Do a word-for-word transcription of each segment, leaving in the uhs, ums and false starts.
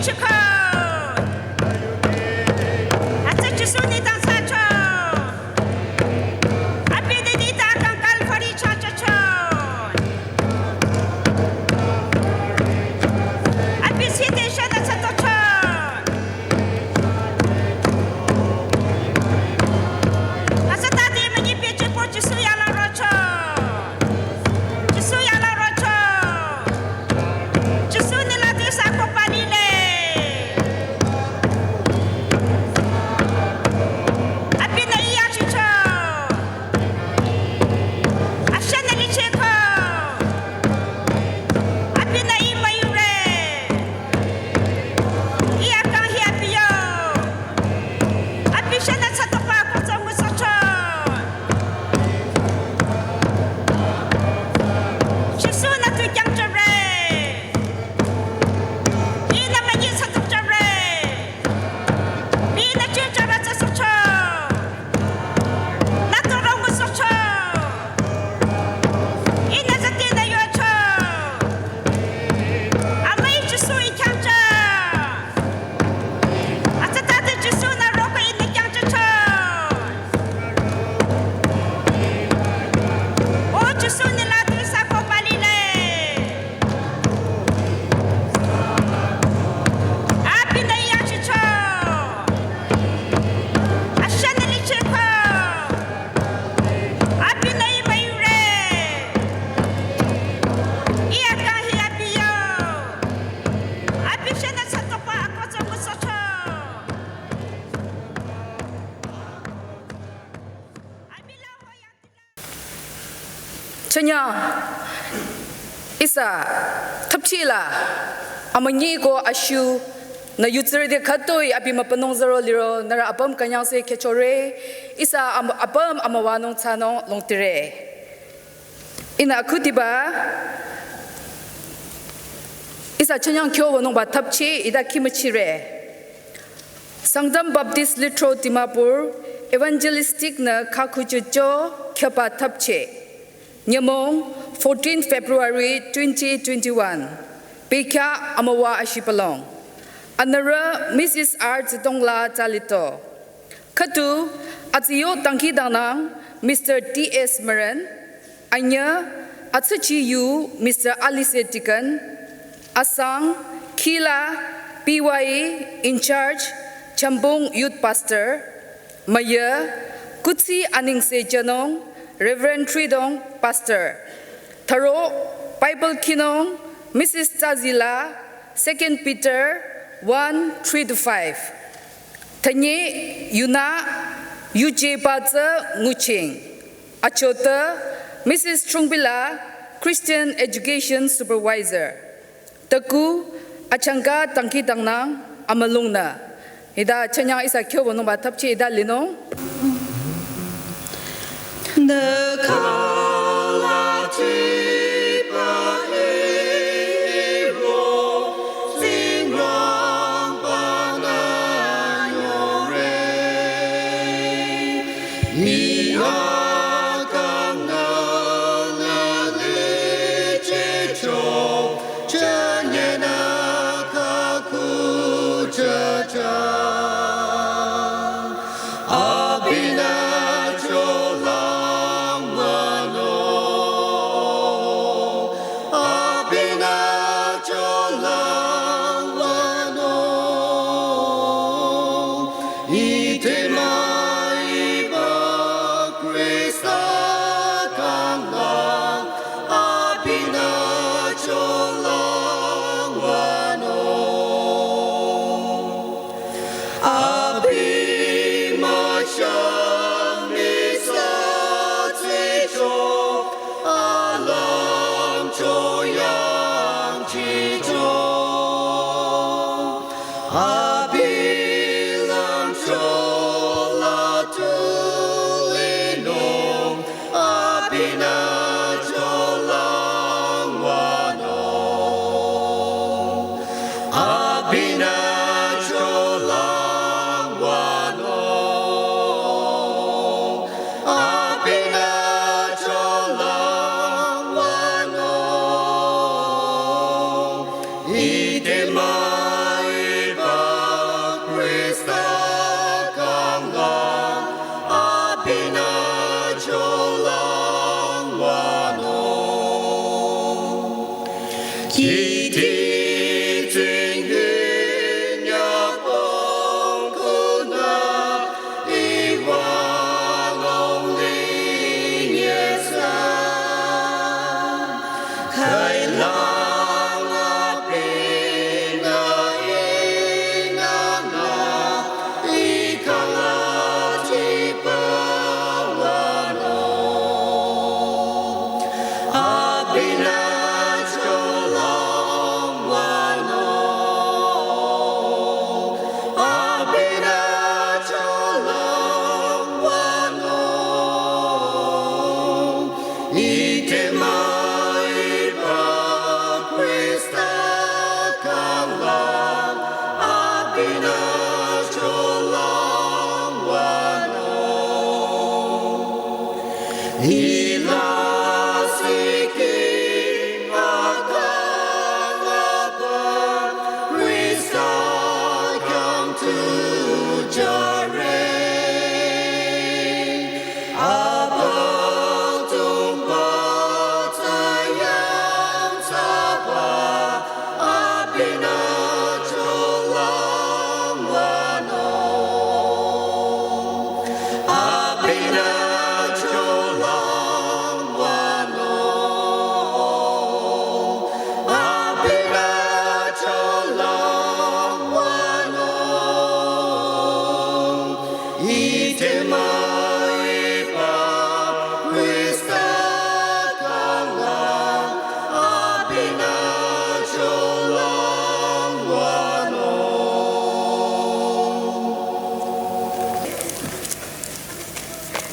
chiko. Atsa Jisu nengdang thsacho. Abinü nengdang kang Kalvari chah thsacho. Abi side shanü thsatocho. Atsa tade münyi pehjüpü Jisu yala rocho. Jisu yala rocho. Jisu nila disa ko palile. Abinü iya chicho. Ashanü licheko. Abinü i müyure. Iya kang hi abi yo. Abi shanü thsatokba ko tsü müsocho. Jisu nü tu kyangjüre. Ihnü münyi thsatokjüre. Ihnü chehjüre thsasohcho. Nü tu rong müsohcho. Ihnü zütinü yocho. Amüi Jisu i kyangjü. Atsa tade Jisu nü roko ihnü kyangjücho. O Jisu nila disa ko palile. Abinü iya chicho. Ashanü licheko. Abinü i müyure. Iya kang hi abi yo. Abi shanü thsatokba ko tsü müsocho. Abi la ho ya. Chanyang ihsa thapchi la amünyi ko ashu nü yutsirü de khütoi abi mübünung zaro liro nührü apüm künyangse khechore ihsa am-, apüm amüwanung thsanung longtire. Ihnü akhudiba ihsa chanyang kyo wünungba thapchi ita khimüchire. Sangtam Baptist Lithro Dimapur Evangelistic nü khakhuchücho khyüba thapchi. Nyümong fourteen February twenty twenty-one. Bekhyah amüwa ashipalong. Anürü Missus R Tsidongla Tsalito. Khüdu atsiyo dangkhidangnang Mister T S Meren. Anyüh atsüchi yu Mister Alice Tikan, asang khila B Y E in charge Chambong Youth Pastor, müyü kuthsi anengse jünung Reverend Tridong Pastor, thüro Bible khinung Missus Tsazila, Second Peter one, three to five. Thünye yunü yuje ba tsü nguching. Achotü Missus Chungbila, Christian Education Supervisor. Tüku achangka dangkhidangnang amülungnü. Ita chanyang ihsa kyo wünungba thapchi ita linung.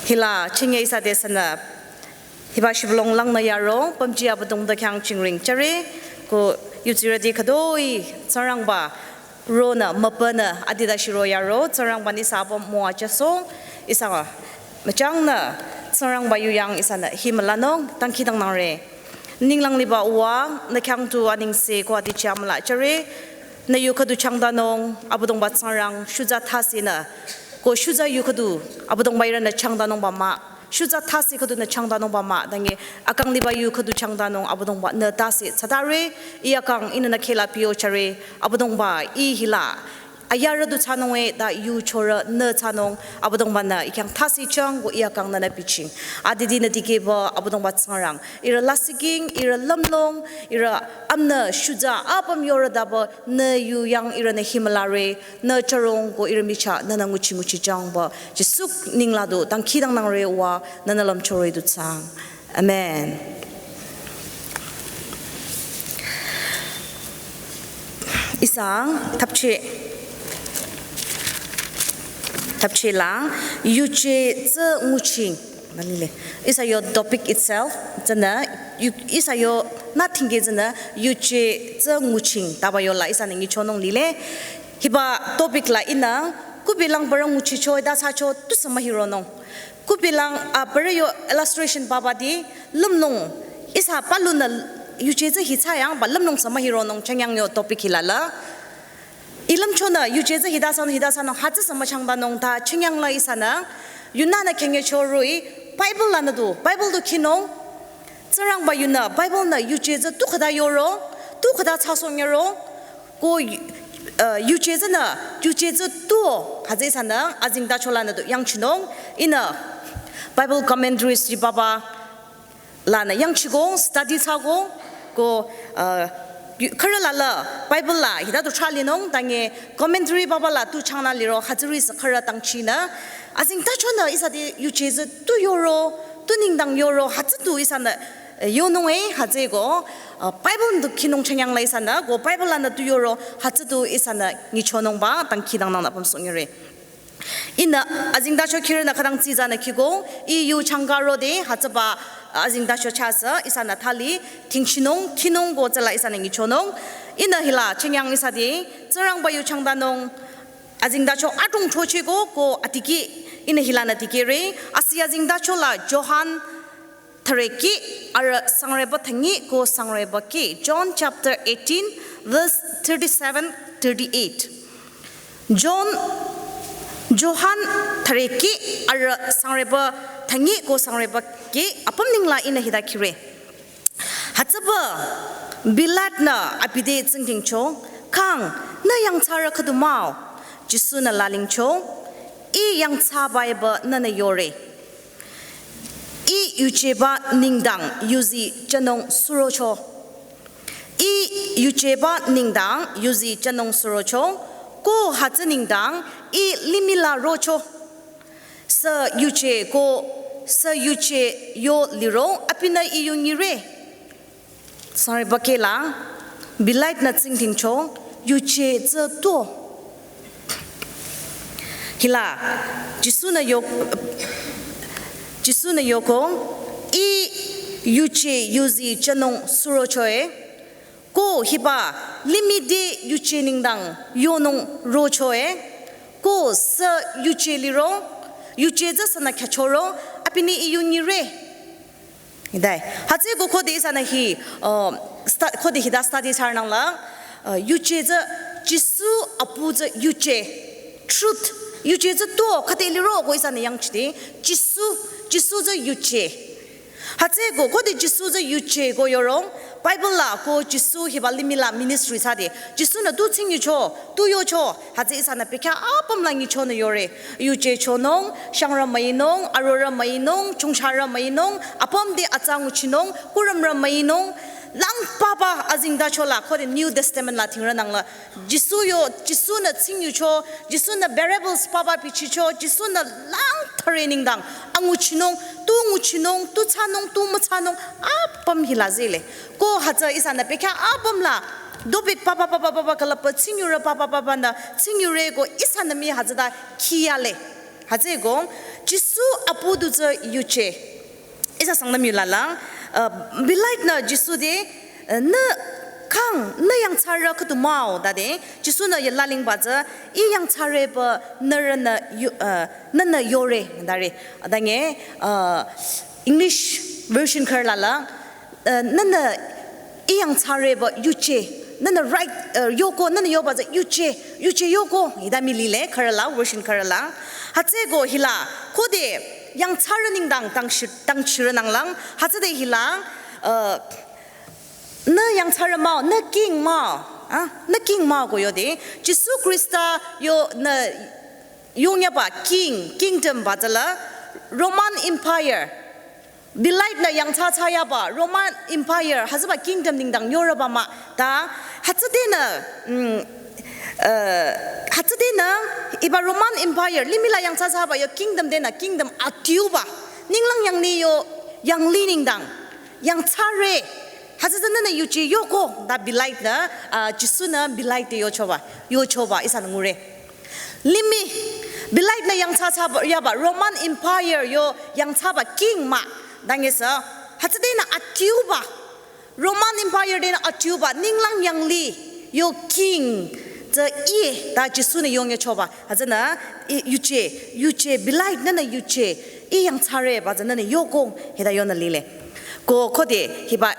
Hila, chinge ihsa te sünü. Hiba shibülung langnü yaro, pümji Abüdongba khyang chingring chare, ko yutsirüti khütoi, Tsingrangba, ronü, mübünü, adida shiro yaro, Tsingrangba nü ihsa apüm müwajüsoh, ihsa, müchangnü, Tsingrangba yu yang ihsanü, hi mülanung, dangkhidangnangre. Ninglang liba Uwa, nü khyang tu anengse ko adi chia müla chare, nü yu khüdu changdanung, Abüdongba Tsingrang, shuza thasinü, ko shuza yu khüdu, Abüdongba ihrünü changdanungba mah, shuza thasi khüdunü changdanungba mah, dangi akang liba yu khüdu changdanung, Abüdongba nü tasi, tsatare, i akang ihnü nü khela piyo chare, Abüdongba i hila, ayarü du thsanung e, ta yu chorü nü thsanung, Abüdongba nü i khyang thasi chang, ko i akang nü nü piching. Adidinü dikehba, Abüdongba Tsingrang, ihrü lasihking, ihrü lümlong, ihrü amnü shuza, apüm yorüdaba, nü yu yang ihrünü hi mülare, nü charong ko ihrü michah, nü nü nguchi nguchi changba, Jisu neng la du, dangkhidangnangre Uwa, nü nü lümchore du thsang. Amen. Ihsa, thapche, thapche la, yuje tsü nguching. Nalile. Ihsa yo topic itself, tsünü, yu-, ihsa yo nothing ke tsünü, yuje tsü nguching, taba yola, ihsanü nyichonung lile. Hiba topic la ihnü, kubilang parü nguchicho, ida thsacho, tusü mühironung. Kubilang, a, parü yo illustration babati, lümlong, ihsa palunü, yuje tsü hi thsa yangba, lümlong sü mühironung, changyang yo topic hilala. I lümchonü, yuje tsü hita thsanung, hita thsanung, hütsü sü müchangdanung ta, chingyang la ihsanü, yunü nü khengecho roh-i, Bible lanü du, Bible du khinung, Tsingrangba yunü, Bible nü yuje tsü tu khüta yoro, tu khüta thsasohng yoro, ko, uh, yuje tsünü, yuje tsü tu, hütsü ihsanü, azengtacho lanü du, yangchinung, ihnü, Bible commentaries ri baba, lanü yangchiko, study thsako, ko, uh, yu-, khürü lala, Bible la, hita du thralinung, dangi commentary baba la tu changnü liro, hütsüri sü khürü tangchinü. Azengtachonü ihsa te yuje tsü tu yoro, tu nengdang yoro, hütsü tu ihsanü, eh, yonung e, hütsü ko, uh, Bible du khinung changyang la ihsanü, ko Bible lanü tu yoro, hütsü tu ihsanü nyichonungba, dangkhidangnangnü apüm songire. Ihnü azengtacho khirünü khütang tsizanü khiko, i yu changka rode, hütsüba azengtacho chasü, ihsanü thali, tingchinung, khinung ko tsüla ihsanü nyichonung. Ihnü hila, chingyang ihsa te, Tsingrangba yu changdanung, azengtacho adrong chochiko, ko adikeh, ihnü hilanü dikehre, asi azengtacho la Johan, thüreki, arüh sangreba thangi ko sangreba keh. John chapter eighteen, verse thirty-seven, thirty-eight. John, Johan thüreki, arüh sangreba thangi ko sangreba keh, apüm neng la ihnü hita khire. Hütsüba, Pilat nü abi te tsingdhingcho, kang, nü yangthsarü khüdu mah-o, Jisu nü lalingcho, i yangthsaba eba nünü yore. I yujeba nengdang yuzi jünung surocho. I yujeba nengdang yuzi jünung surocho. Ko hütsü nengdang i limih la rocho. Sü yuje ko sü yuje yo liro abinü i yu nyire. Sangreba keh la, Pilat nü tsingdhingcho, yuje tsü tuo. Hila, Jisu nü yo, Jisu nü yoko, i yuje yuzi jünung surocho e, ko hiba limih te yuje nengdang yonung rocho e, ko sü yuje liro, yuje tsü sünü khyachoro, abinü i yu nyire. Hidai. Hütsüeko khode ihsanü hi, uh, sta-, khode hita study thsarünang la, uh, yuje tsü Jisu apu tsü yuje. Truth. Yuje tsü tuo khüde liro ko ihsanü yangchide. Jisu, Jisu tsü yuje. Hütsüeko khode Jisu tsü yuje ko yorong. Bible la ko Jisu hiba limih la ministry thsade. Jisu nü tu tsingyucho, tu yocho. Hütsü ihsanü pekya apüm la nyichonü yore. Yuje chonung, shangrü müinung, arorü müinung, chungsharü müinung, apüm te atsa nguchinung, kurümrü müinung, lang papa azengtacho la, khode New Testament la thingrünang la. Jisu yo, Jisu nü tsingyucho, Jisu nü parables papa bichicho, Jisu nü lang thüre nengdang, anguchinung, tu nguchinung, tu thsanung, tu müthsanung, apüm hila zele. Ko hütsü ihsanü pekya apüm la, dobit papa papa papa kalapa tsingyurü papa papa nü tsingyure ko ihsanü mii hütsüta khiyale. Hütsüeko, Jisu Jisu apu du tsü yuje. Ihsa Sangtam yula la, uh, Pilate-nü Jisu te, uh, nü kang, nü yangthsarü khüdu mah-o, tade, Jisu-nü yü lalingba tsü, ih yangthsarüba nührünü yu-, uh, nünü yore, tare. Adange, uh, English version khürü la la, uh, nünü ih yangthsarüba yuje, nünü right, uh, yoko, nünü yoba tsü yuje, yuje yoko, hita mii lile, khürü la, version khürü la. Hütsüeko hila, khode yangthsarü nengdang tangchi-, tangchirü nanglang, hütsüde hila, uh, nü yangthsarü mah-o, nü king mah-o, ah, nü king mah-o ko yode, Jisu Khrista yo nü yongyaba king, kingdom ba tsü la, Roman Empire, Pilate-nü yangthsa thsayaba Roman Empire, hütsüba kingdom nengdang yoreba mah. Ta, hütsüdenü, mm, uh, hütsüdenü, hiba Roman Empire, limih la yangthsa thsaba yo kingdom denü, kingdom adiuba. Ninglang yanglih yo, yanglih nengdang, yangthsarü. Hütsüdenü nü yuje yoko, ta Pilate-nü, uh, Jisu-nü Pilate te yochoba, yochoba, ihsanü ngure. Limih, Pilate-nü yangthsa thsaba, yaba, Roman Empire yo yangthsaba king mah, dangesü, hütsüdenü adiuba, Roman Empire denü adiuba, ninglang yanglih yo king, tsü ih, ta Jisu-nü yongyachoba, hütsünü, ih, yuje, yuje, Pilate-nü nü yuje, ih yangthsarüba tsü nünü yoko, hita yonü lile. Ko khode hiba,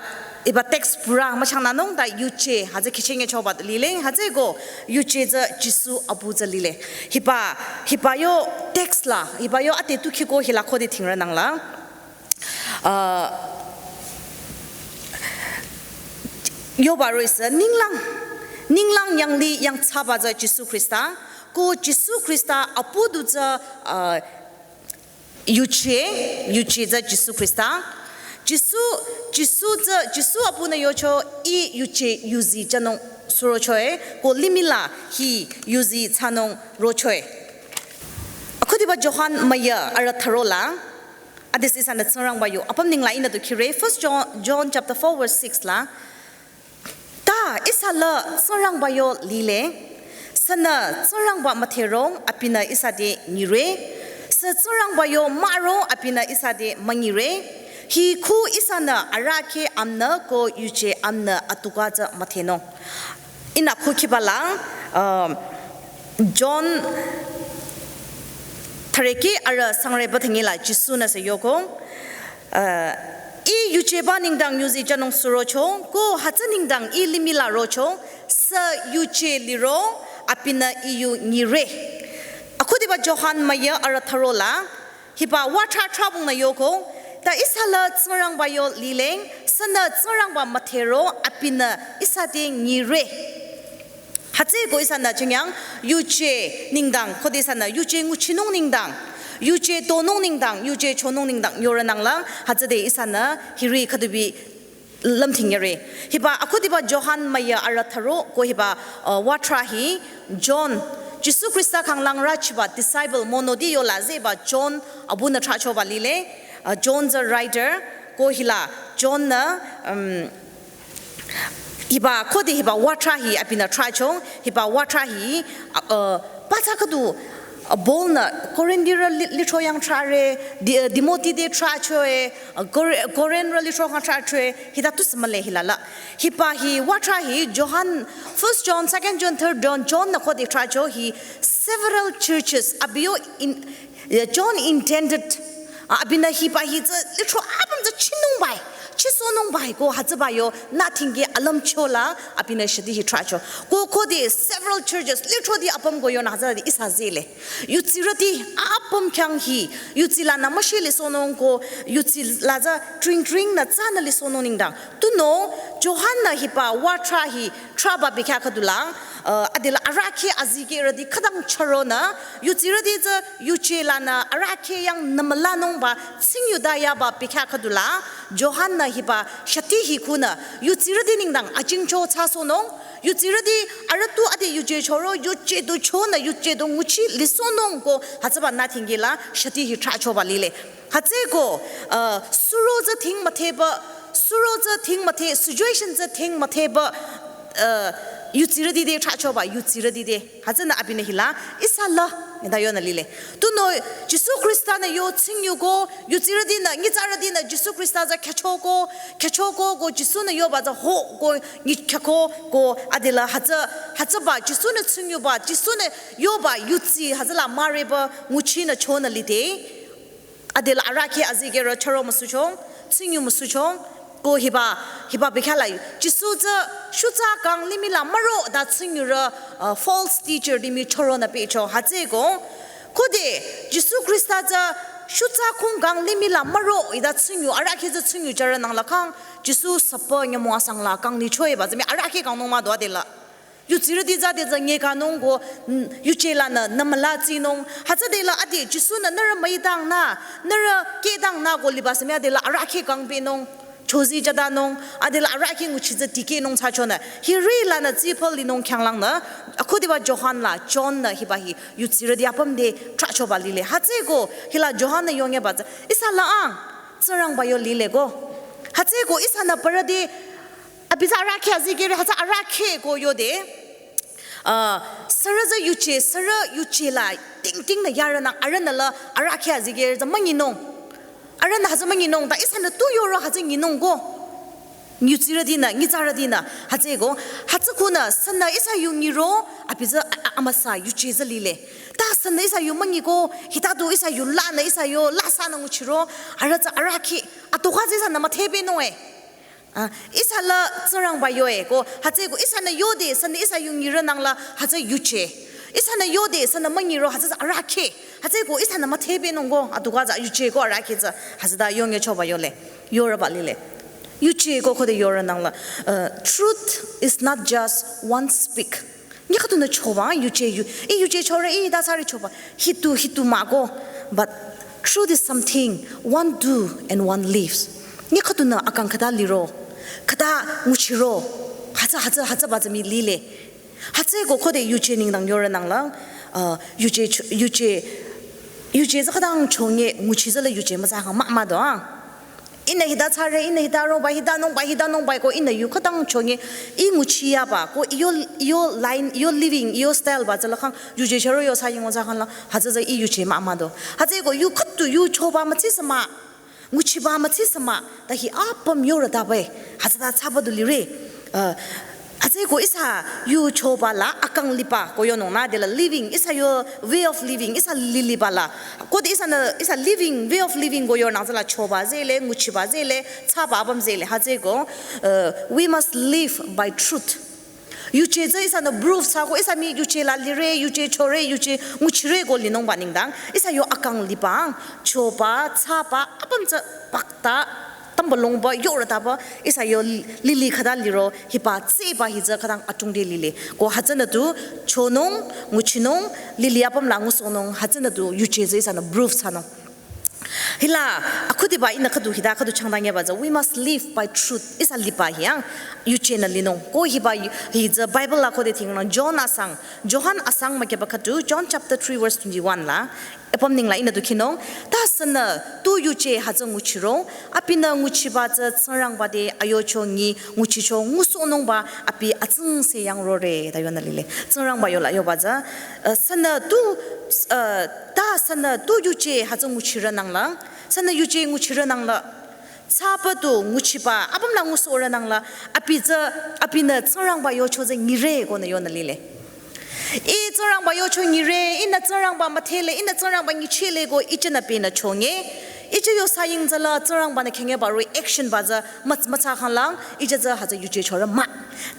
hiba text pura müchangnanung ta yuje, hütsü kihchengyachoba lile, hütsüeko yuje tsü Jisu apu tsü lile. Hiba, hiba yo text la, hiba yo ade tu kihko hila khode thingrü nangla. Uh, yoba roh-i sü ninglang, ninglang yanglih yangthsaba tsü Jisu Khrista, ko Jisu Khrista apu du tsü, uh, yuje, yuje tsü Jisu Khrista. Jisu, Jisu tsü, Jisu apunü yocho, ih yuje yuzi jünung surochoe, ko limih la hi yuzi thsanung rochoe. Akhudiba Johan müyü arüh thüro la, adis ihsanü Tsingrangba yo apüm ninglang ihnü tu kihre, First John, John chapter four verse six la, ta ihsa la Tsingrangba yo lile, sünü Tsingrangba müdherong abinü ihsa te nyire, sü Tsingrangba yo mahrong abinü ihsa te münyire, hi khu ihsanü arahkheh amnü ko yuje amnü atuka tsü müdhenung. Ihnü khu khiba la, um, John thürükeh arüh sangreba thangi la Jisu-nü sü yoko, uh, ih yujeba nengdang yuzi jünung surocho, ko hütsü nengdang ih limih la rocho, sü yuje liro, abinü ih yu nyire. Akhudiba Johan müyü arüh thüro la, hiba watra trabungnü yoko, ta ihsa la Tsingrangba yo lile, sünü Tsingrangba müdhero, abinü ihsa te nyire. Hütsüeko ihsanü chingyang, yuje nengdang, khode ihsanü yuje nguchinung nengdang, yuje tonung nengdang, yuje chonung nengdang, yorü nangla, hütsüde ihsanü hiri khüdubi lümdhing yare. Hiba akhudiba Johan müyü arüh thüro ko hiba, uh, watra hi John, Jisu Khrista khanglang rüchiba disciple monoti yola zehba John abunü trachoba lile, uh, John the writer, ko hila John-nü, um, hiba khode hiba watra hi abinü tracho, hiba watra hi, uh, pathsa khüdu, uh, Paul-nü Korinth-rü li-, lithro yang trare, Di-, uh, Timothy te trachoe, uh, Kor-, Korinth-rü lithro yang trachoe, hita tusü mühle hila la. Hiba hi watra hi Johan, First John, Second John, Third John, John-nü khode tracho hi several churches, abi yo in, uh, John intended, uh, abinü hiba hi tsü lithro apüm tsü chinungbai, chisohnungbai ko hütsüba yo nü thingke alümcho la abinü shidi hi tracho. Ko khode several churches, lithroti apüm ko yonü hütsüde ihsa zehle. Yudsirüti apüm khyang hi, yudsi lanü müshi lisohnung ko, yudsi la tsü tring tring nü tsünü lisohnung nengdang. Tunüo, Johan-nü hiba watra hi traba bekhyah khüdula, uh, adela arahkheh azikehrüti khütang chüronü, yudsirüti tsü yuje lanü arahkheh yang nümülanungba tsing yuta yaba bekhyah khüdula, Johan-nü hiba shati hi khunü, yudsirüti nengdang ajingcho thsasohnung, yudsirüti arüh tu ade yuje choro, yuje du chonü, yuje du nguchi lisohnung ko hütsüba nü thingke la shati hi trachoba lile. Hütsüeko, uh, suro tsü thing müdheba, suro tsü thing müdhe, situation tsü thing müdheba, uh, Yudsirüti te trahchoba, yudsirüti te. Hütsünü abinü hila, ihsa la, nida yonü lile. Tunüo, Jisu Khrista-nü yo tsingyuko, yudsirütinü, nyitsarütinü, Jisu Khrista tsü khyüchoko, khyüchoko ko Jisu-nü yoba tsü ho ko nyi khyüko ko adela hütsü, hütsüba, Jisu-nü tsingyuba, Jisu-nü yoba yudsi, hütsüla müreba, nguchinü chonü lide. Adela arahkheh azikehrü chüro müsuchong, tsingyu müsuchong, ko hiba, hiba bekhyah la. Jisu tsü shutsa kang limih la müro ta tsingyurü, uh, false teacher limih chüronü pehcho. Hütsüeko, khode Jisu Khrista tsü shutsa khung kang limih la müro ita tsingyu, arahkheh tsü tsingyu jürü nangla kang, Jisu sapa nyümong asang la kang lichoeba, tsümi arahkheh kangnung mah do adela. Yudsirüti tsü te tsü nyekanung ko, n-, yuje lanü, nü mülatsinung. Hütsüdela ade, Jisu-nü nührü müitangnü, nührü kehtangnü ko liba sümya dela arahkheh kangpehnung. Chozi jatanung, adela arahkheh nguchi tsü tikehnung thsachonü. Hiri lanü tsipal linung khyanglangnü, akhudiba Johan la, John-nü hiba hi, yudsirüti apüm te trahchoba lile. Hütsüeko, hila Johan-nü yongyaba tsü, ihsa la ang, Tsingrangba yo lile ko. Hütsüeko, ihsanü parüti, abi tsü arahkheh azikehre, hütsü arahkheh ko yode. Ah, sürü tsü yuje, sürü yuje la, ting ting nü yarünü, arühnü la, arahkheh azikehre tsü münyinung. Arühnü hütsü münyinung, ta ihsanü tu yoro hütsü nyinung ko. Yudsirütinü, nyitsarütinü, hütsüeko, hütsü khunü, sünü ihsa yu nyiro, abi tsü a-, a-, amüsa, yuje tsü lile. Ta sünü ihsa yu münyiko, hita du ihsa yu lanü, ihsa yu lasanü nguchiro, arüh tsü arahkheh, atoka tsü ihsanü müthepehnung e. Ah, ihsa la Tsingrangba yoe ko, hütsüeko ihsanü yode, sünü ihsa yu nyirü nangla, hütsü yuje. Ihsanü yode, sünü münyiro, hütsü arahkheh. Hütsüeko ihsanü müthepehnung ko, atoka tsü yuje ko arahkheh tsü, hütsüta yongyechoba yole, yorüba lile. Yuje ko khode yorü nangla. Uh, truth is not just one speak. Nyi khüdunü choba, yuje yu, i yuje chore, i dasari choba. Hitu, hitu mah ko. But truth is something one do and one lives. Nyi khüdunü akang khüta liro, khüta nguchiro, hütsü, hütsü, hütsüba tsü mii lile. Hütsüeko khode yuje nengdang yorü nangla, uh, yuje ch-, yuje, yuje tsü khütang chonye nguchi tsü la yuje mütsa kang mah mah do a. Ihnü hita thsare, ihnü hita roba, hita nungba, hita nungba ko ihnü yu khütang chonye, i nguchiyaba ko iyo, iyo line, iyo living, iyo style ba tsü la kang yuje chüro yo thsa ying mütsa kang la, hütsü tsü i yuje mah mah do. Hütsüeko yu khüdu yu choba mütsi sü mah, nguchiba mütsi sü mah, ta hi apüm yorü tabe, hütsüta thsaba du lire. Uh, hütsüeko ihsa yu choba la akang liba ko yonung nü dela living, ihsa yo way of living, ihsa liliba la. Khode ihsanü, ihsa living, way of living ko yonang tsü la choba tsüle, nguchiba tsüle, thsaba apüm tsüle, hütsüeko, uh, we must live by truth. Yuje tsü ihsanü proof thsako, ihsa mii yuje la lire, yuje chore, yuje nguchire ko linungba nengdang, ihsa yo akang liba, choba, thsaba, apüm tsü bakta, tamba longba, yorü taba, ihsa yo lili khüta liro, hiba tsüba hi tsü khütang atungde lile. Ko hütsünü tu chonung, nguchinung, lili apüm la ngusohnung, hütsünü tu yuje tsü ihsanü proof thsanung. Hila, akhudiba ihnü khüdu hita khüdu changdang yaba tsü, we must live by truth. Ihsa liba hi ang, yuje nü linung. Ko hiba yu-, hi tsü Bible la khode thingnung, John asang, Johan asang mükeba khüdu, John chapter three verse twenty-one la, apüm nengla ihnü tu khinung, ta sünü tu yuje hütsü nguchiro, abinü nguchiba tsü Tsingrangba te ayocho nyi nguchicho ngusohnungba abi atsingse yang rore, ta yonü lile. Tsingrangba yola yoba tsü, uh, sünü tu, uh, ta sünü tu yuje hütsü nguchirü nangla, sünü yuje nguchirü nangla, thsaba du nguchiba, apüm la ngusohrü nangla, abi tsü, abinü Tsingrangba yocho tsü nyire ko nü yonü lile. I Tsingrangba yocho nyire, ihnü Tsingrangba müdhele, ihnü Tsingrangba nyichele ko ihsanü binü chonye. Ihsa yo saying tsü la Tsingrangba-nü khengyeba reaction ba tsü müts-, mütsa khanglang, ihsa tsü hütsü yuje chore mah.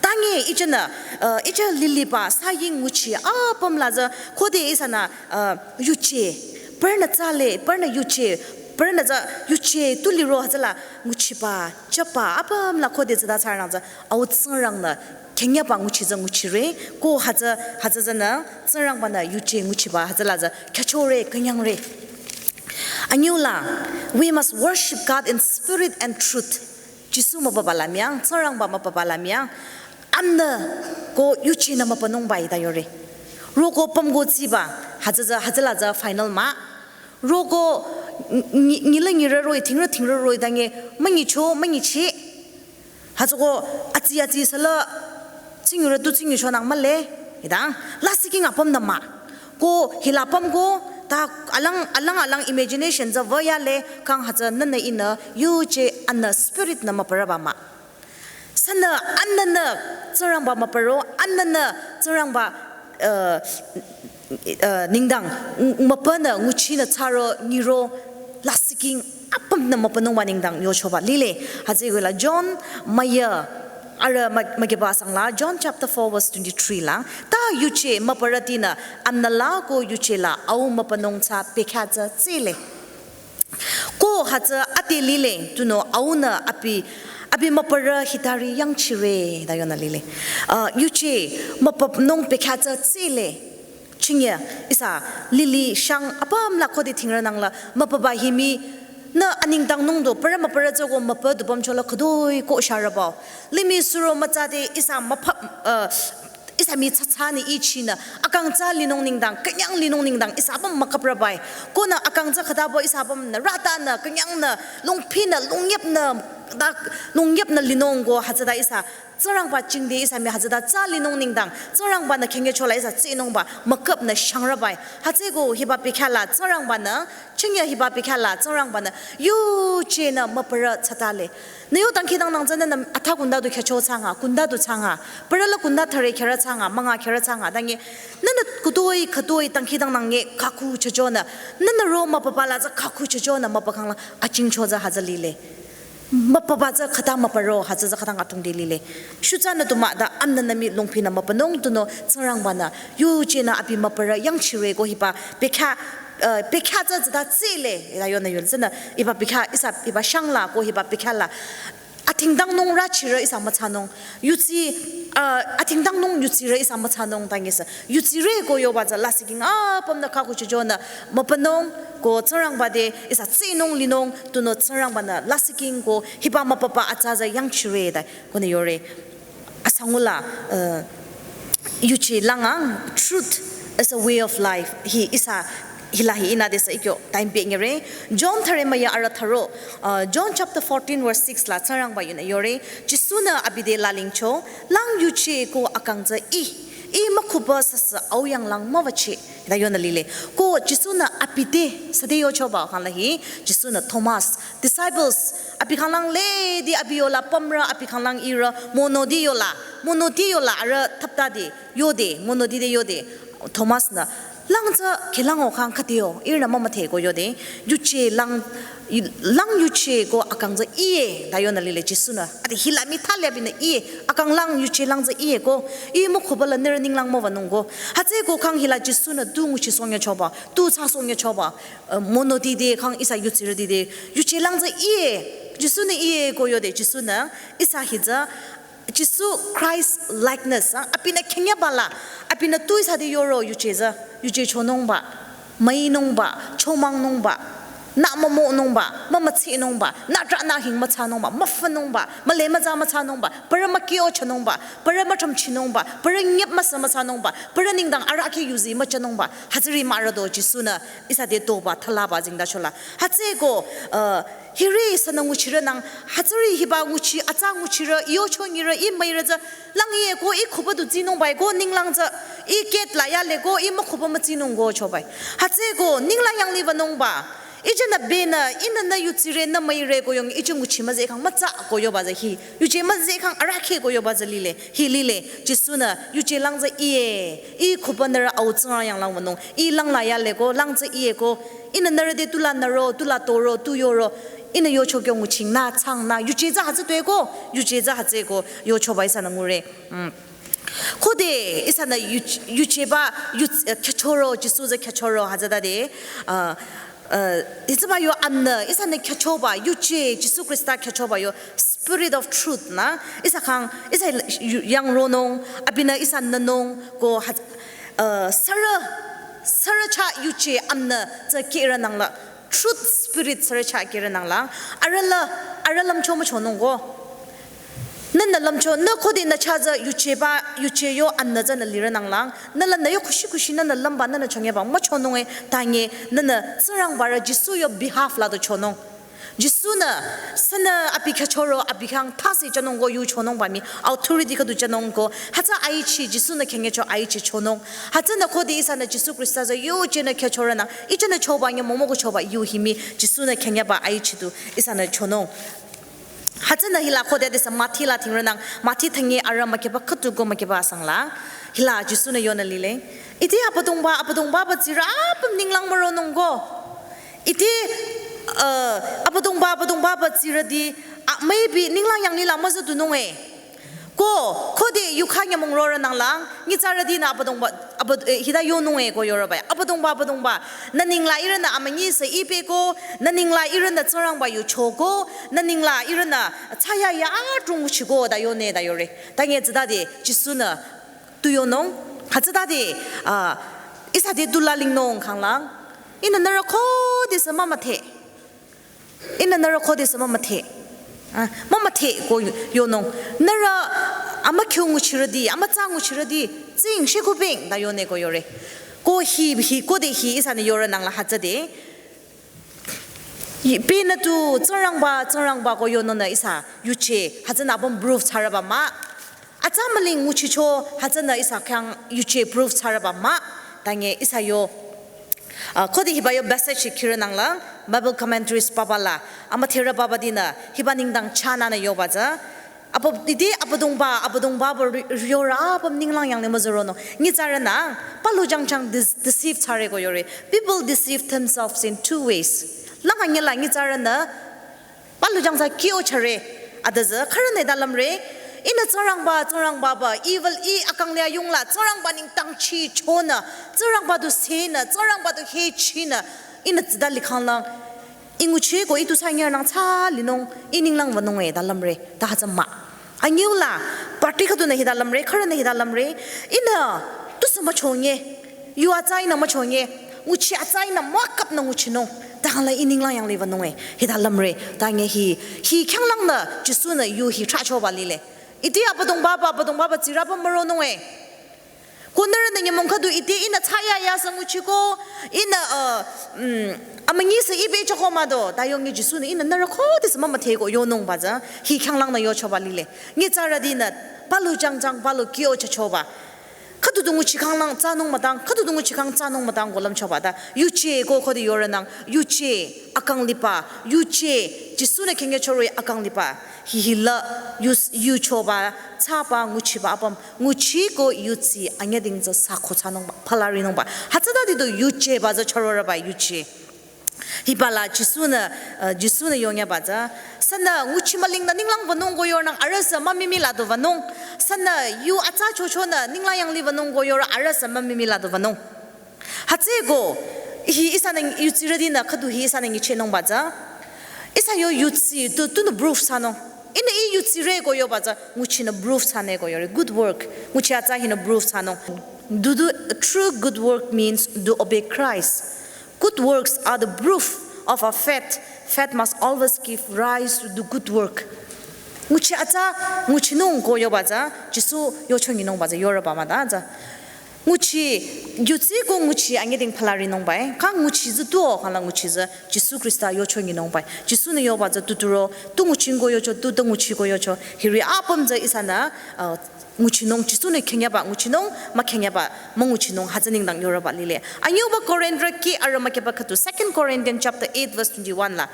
Tangi ihsanü, uh, ihsa liliba saying nguchi apüm la tsü khode ihsanü, uh, yuje, parünü tsale, parünü yuje, parünü tsü yuje tu liro hütsüla nguchiba, chaba, apüm la khode tsüta thsarang tsü, au Tsingrangnü khengyaba nguchi tsü nguchire, ko hütsü, hütsü tsünü, Tsingrangba-nü yuje nguchiba, hütsüla tsü, khyüchore, künyangre. Anyüla, we must worship God in spirit and truth. Jisu mübüba la mii ang, Tsingrangba mübüba la mii ang, amnü ko yuchinü mübünungba ita yore. Roko pümko tsiba, hütsü tsü, hütsüla tsü final mah. Roko nyi-, nyi-, nyila nyirü roh-i, thingrü thingrü roh-i, tangi münyicho, münyichi. Hütsüko atsi atsi sala, tsingyurü tu tsingyu chonang mühle, hidang, lasih king apüm nü mah. Ko hila apüm ko, ta alang, alang, alang imagination tsü wüyale, kang hütsü nünü ihnü, yuje anü spirit nü müpürüba mah. Sünü anünü Tsingrangba müpüro, anünü Tsingrangba, uh, uh, nengdang, ng-, müpünü, nguchinü tsaro, nyiro, lasih king, apümnü müpünungba nengdang, yochoba, lile, hütsüeko la John, müyü, arüh mü-, mükiba sangla, John chapter four verse twenty-three la, ta yuje müpürütinü, anüla ko yuje la, au müpünung tsü, pekha tsü, tsile. Ko hütsü ade lile, tunüo aunü abi, abi müpürü hitari yangchire, ta yonü lile. Uh, yuje, müpünung pekha tsü tsile. Chingye, ihsa, lili, shang, apüm la khode thingrü nangla, müpüba himi, nü anengdang nungdo, pürü müpürü tsüko müpü du pümchola khüdoi ko sharübao. Limih suro mütsade, ihsa müpü, uh, ihsa mii tsatsanü ichinü, akang tsü linung nengdang, künyang linung nengdang, ihsa apüm müküprübai. Konü akang tsü khütabo ihsa apümnü, rütanü, künyangnü, lungpinü, lungyepnü, ta, lungyepnü linung ko, hütsüta ihsa, Tsingrangba jingte ihsa mii hütsüta tsü linung nengdang, Tsingrangbanü kengye chola ihsa tsinungba, müküpnü shangrübai. Hütsüeko hiba pekha la, Tsingrangbanü, chingye hiba pekha la, Tsingrangbanü, yujenü müpürü tsatale. Nü yo dangkhidangnang tsünü nü atha kunda du kyacho tsanga, kunda du tsanga. Pürü la kunda thüre kyarü tsanga, münga kyarü tsanga. Dangi, nünü khütoi, khütoi dangkhidangnang nge kaku chochonü. Nünü ro müpüba la tsü kaku chochonü müpü khangla achingcho tsü hütsü lile. Müpüba tsü khüta müpüro, hütsü tsü khüta ngatung de lile. Shutsünü tu mah ta amnü nü mii lungpinü müpünung tunüo Tsingrangbanü. Yujenü abi müpürü yangchire ko hiba pekha, uh, pekha tsü tsüta tsile, ta yonü yonü tsünü, hiba pekha, ihsa, hiba shangla ko hiba pekha la. Athingdang nung rüchirü ihsa mütsanung. Yutsi, uh, athingdang nung yutsirü ihsa mütsanung tangisa. Yutsire ko yoba tsü lasih king apümnü kaku chochonü müpünung ko Tsingrangba te ihsa tsinung linung tunüo Tsingrangbanü lasih king ko hiba müpüba atsa tsü yangchire ta konü yore. Asangula, uh, yuje langang, truth is a way of life. Hi ihsa hila hi ihnü desa ikyo time pe nyire. John thüre müyü arüh thüro, uh, John chapter fourteen verse six la Tsingrangba yunü yore. Jisunü abi te lalingcho, lang yuje ko akang tsü ih, ih mükhuba süsü auyang lang müwüchi. Ta yonü lile. Ko Jisunü abi te, süde yochoba khangla hi, Jisunü Thomas, disciples, abi khanglang lede abi yola pümrü, abi khanglang ihrü, monoti yola, monoti yola arüh thaptade, yode, monoti te yode, Thomasnü, lang tsü khelang o khang khütio, ihrünü mümüdhe ko yode, yuje lang, lang yuje ko akang tsü iye, ta yonü lile Jisunü. Ade hila mii thali abinü iye, akang lang yuje lang tsü iye ko, ih mükhuba la nührü ninglang müwünung ko. Hütsüeko khang hila Jisunü tu nguchisohng yachoba, tu thsasohng yachoba, uh, monoti te khang ihsa yutsirüti te, yuje lang tsü iye, Jisunü iye ko yode Jisunü, ihsa hi tsü, Jisu Christ likeness, ah, abinü khenyaba la, abinü tu ihsa te yoro yuje tsü, yuje chonungba, müinungba, chomangnungba, nü mümonungba, mümütsinungba, nü trah nü hing müthsanungba, müfünungba, müle mütsa müthsanungba, pürü mükyo chonungba, pürü müthrümchinungba, pürü nyep müsü müthsanungba, pürü nengdang arahkheh yuzi müchanungba, hütsüri mürüdo Jisunü, ihsa te toba, thalaba zingda chola. Hütsüeko, uh, hiri sünü nguchirü nang, hütsüri hiba nguchi, atsa nguchirü, ih yocho nyirü, ih müirü tsü, lang iye ko, ih khuba du tsinungbai ko, ninglang tsü, ih gate la yale ko, ih mükhuba mütsinung ko chobai. Hütsüeko, ninglang yangliwünungba, ih jünü benü, ihnü nü yutsire, nü müire ko yong, ih jü nguchi müzeh khang mütsa ko yoba tsü hi, yuje müzeh khang arahkheh ko yoba tsü lile, hi lile, Jisunü, yuje lang tsü iye, ih khuba nührü Au Tsingrang yanglang wünung, ih lang la yale ko, lang tsü iye ko, ihnü nührü te tula nüro, tula toro, tu yoro, ihnü yocho kyo nguching nü, tsang nü, yuje tsü hütsü tueko, yuje tsü hütsüeko, yochoba ihsanü ngure. Mm. Khode ihsanü yu-, yujeba, yu-, eh, khyachoro, Jisu tsü khyachoro, hütsütade, uh, uh, hütsüba yo amnü, ihsanü khyacheba, yuje, Jisu Khrista khyacheba yo, Spirit of Truth nü, ihsa khang, ihsa yu-, yangronung, abinü ihsa nünung, ko hüt-, uh, sürü, sürü chah yuje amnü tsü kihre nangla, Truth Spirit sürü chah kihre nangla, arüh la, arüh lümcho müchonung ko. Nünü lümcho, nü khode nü chah tsü yujeba, yuje yo amnü tsünü lire nanglang, nü la nü yo khushi khushi nünü lümba nünü chongyeba müchonung e, tangi nünü Tsingrangba rü Jisu yo behalf la du chonung. Jisu-nü sünü abi khyüchoro abi khyang thase jünung ko yuchonung ba mii authority khüdu jünung ko. Hütsü aichi Jisu-nü khyang yecho aichi chonung. Hütsünü khode ihsanü Jisu Khrista tsü yujenü khyüchorünang, ijenü choba nyümong moko choba yu hi mii Jisu-nü khyang yaba aichi du ihsanü chonung. Hütsünü hila khode adesü Mathi la thingronang, Mathi thüngi arüh mükheba khüdu ko mükheba asang la. Hila Jisu-nü yonü lile. Ite Abüdongba, Abüdongba ba tsirü apüm ninglang müronung ko. Ite, uh, Abüdongba, Abüdongba ba tsirüti, ah, maybe ninglang yanglih la müzüdunung e. Ko, khode yukha nyümong rorünang lang, nyitsarütinü Abüdongba, Abü, eh, hita yonung e ko yorüba. Abüdongba, Abüdongba, nü nengla ihrünü amünyi sü ipeko, nü nengla ihrünü Tsingrangba yuchoko, nü nengla ihrünü thsayahiya adrong nguchiko ta yonü ta yore. Ta nge tsütade, Jisu-nü tu yonung, hütsütade, ah, ihsa te tu lalingnung khanglang. Ihnü nührü khodesü mümüdhe. Ihnü nührü khodesü mümüdhe. Ah, mümüdhe ko yonung. Nührü amükhyu nguchirüti, amütsa nguchirüti, tsing shikupeng ta yonü ko yore. Ko hi, hi, khode hi ihsanü yorünang la hütsüde. Yi, penü tu Tsingrangba, Tsingrangba ko yonungnü ihsa yuje, hütsünü apüm proof thsarüba mah. Atsa müling nguchicho, hütsünü ihsa khyang yuje proof thsarüba mah. Ta nge ihsa yo, ah, khode hiba yo passage khirünang la, Bible commentaries papa la, amüdherü papatinü, hiba nengdang chananü yoba tsü. Apa, ite Abüdongba, Abüdongba ba ri-, riorü apüm ninglang yanglih müzüronung. Nyitsarünü, palu jangjang dis-, deceive thsare ko yore. People deceive themselves in two ways. Lang anyela nyitsarünü, palu jangsa kyo chare. Adüzü, khürünü ta lümre. Ihnü Tsingrangba, Tsingrangba ba, evil i akang lia yungla, Tsingrangba nengdang chichonü, Tsingrangba du senü, Tsingrangba du hechinü, ihnü tsüta likhanglang. I nguchiko i tu sanyarnang thsa linung, i ninglang wünung e ta lümre, ta hütsü mah. Anyüla, party khüdunü hita lümre, khürünü hita lümre, ihnü tusü müchonye, yu atsa ihnü müchonye, nguchi atsa ihnü mükapnü nguchinung, ta la i ninglang yanglih wünung e, hita lümre, ta nge hi, hi khyanglangnü, Jisu-nü yu hi thrachoba lile. Ite Abüdongba ba, Abüdongba ba tsirü apüm müronung e. Ko nührünü nyümong khüdu ite ihnü thsayahiya sü nguchiko, ihnü, uh, mm, amünyi sü ipe choko mah do, ta yonge Jisu-nü ihnü nührü khodesü mümüdhe ko yonung ba tsü, hi khyanglangnü yochoba lile. Nyitsarütinü, palu jangjang, palu kyo chachoba. Khüdu du nguchikhanglang thsanung mütang, khüdu du nguchikhang thsanung mütang ko lümchoba ta, yuje ko khode yorünang, yuje akang liba, yuje, Jisu-nü khyang yechoro akang liba. Hi hila yus-, yuchoba, thsaba, nguchiba apüm, nguchiko yudsi anyüding tsü sako thsanungba, phalarinungba. Hütsütade du yujeba tsü chororüba yuje. Hiba la Jisu-nü, uh, Jisu-nü yonyaba tsü. Sünü nguchi mülingnü ninglang wünung ko yornang arühsü mümimi la du wünung. Sünü yu atsa chochonü ninglang yanglih wünung ko yor arühsü mümimi la du wünung. Hütsüko, hi ihsanü yudsirütinü khüdu hi ihsanü nyichehnungba tsü. Ihsa yo yudsi tu, tunü proof thsanung. Ihnü i yudsire ko yoba tsü, nguchinü proof thsane ko yore. Good work, nguchi atsa hinü proof thsanung. To do true good work means to obey Christ. Good works are the proof of our faith. Faith must always give rise to good work. Nguchi atsa, nguchinung ko yoba tsü, Jisu yocho nyinungba tsü, yorüba mah ta tsü. Nguchi, yudsi ko nguchi anyüding phalarinungba e. Kha nguchi tsü tuo, khala nguchi tsü Jisu Khrista yocho nyinungba e. Jisu-nü yoba tsü tuturo, tu nguching ko yocho, tu, tu nguchi ko yocho. Hiri apüm tsü ihsanü, uh, nguchinung, Jisu-nü khyang yaba nguchinung, mükhyang yaba münguchinung, hütsü nengdang yorüba lile. Anyüba Korinth ki arüh mükheba khüdu, Second Corinthians chapter eight verse twenty-one la.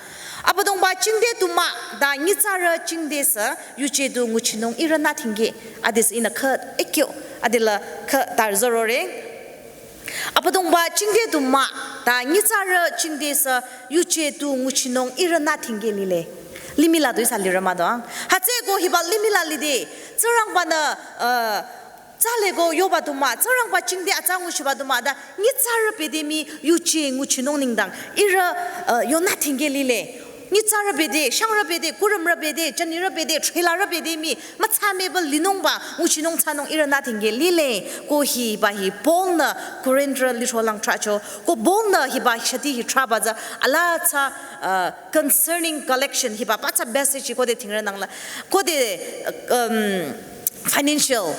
Abüdongba jingte du mah, ta nyitsarü jingte sü, yuje du nguchinung ihrü nütingke, adesü ihnü khü ekyo, adela khü tarzorore. Abüdongba jingte du mah, ta nyitsarü jingte sü, yuje du nguchinung ihrü nütingke lile. Limih la du ihsa lirü mah do. Hütsüko hiba limih la lide, Tsingrangba-nü, uh, tsale ko yoba du mah, Tsingrangba jingte atsa nguchiba du mah, ta nyitsarü bede mii yuje nguchinung nengdang, ihrü, uh, yo nütingke lile. Nyitsarü bede, shangrü bede, kurümrü bede, jünirü bede, thrilarü bede mii, mütsa mebü linungba, nguchinung thsanung ihrü nütingke lile, ko hiba hi Paul-nü Korinthrü lithro lang thracho, ko Paul-nü hiba shati hi thraba tsü, ala tsü, uh, concerning collection hiba pathsa passage hi khode thingronang la, khode, um, financial,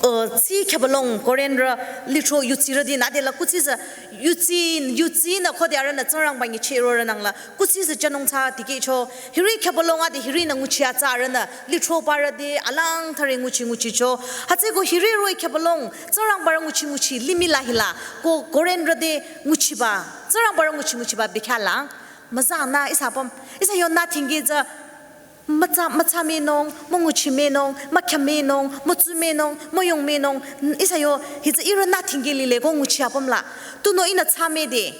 uh, tsi khyübülong Korinrü lithro yutsirüti nü adela kuthsi sü yutsi, yutsinü khode arühnü Tsingrangba nyicheh rorünangla kuthsi sü jünung thsa tikehcho. Hiri khyübülong ade hirinü nguchi atsa arühnü lithro parüti alang thare nguchi nguchicho. Hütsüeko hiri roh-i khyübülong Tsingrangbarü nguchi nguchi limih la hila ko Korinrü te nguchiba, Tsingrangbarü nguchi nguchiba bekhyah lang. Müzanü ihsa apüm, ihsa yo nü thingke tsü mütsa, mütsa menung, münguchi menung, mükhyah menung, mütsu menung, müyong menung, ihsa yo hitsü ihrü nü thingke lile ko nguchi apüm la. Tunüo ihnü thsa mede,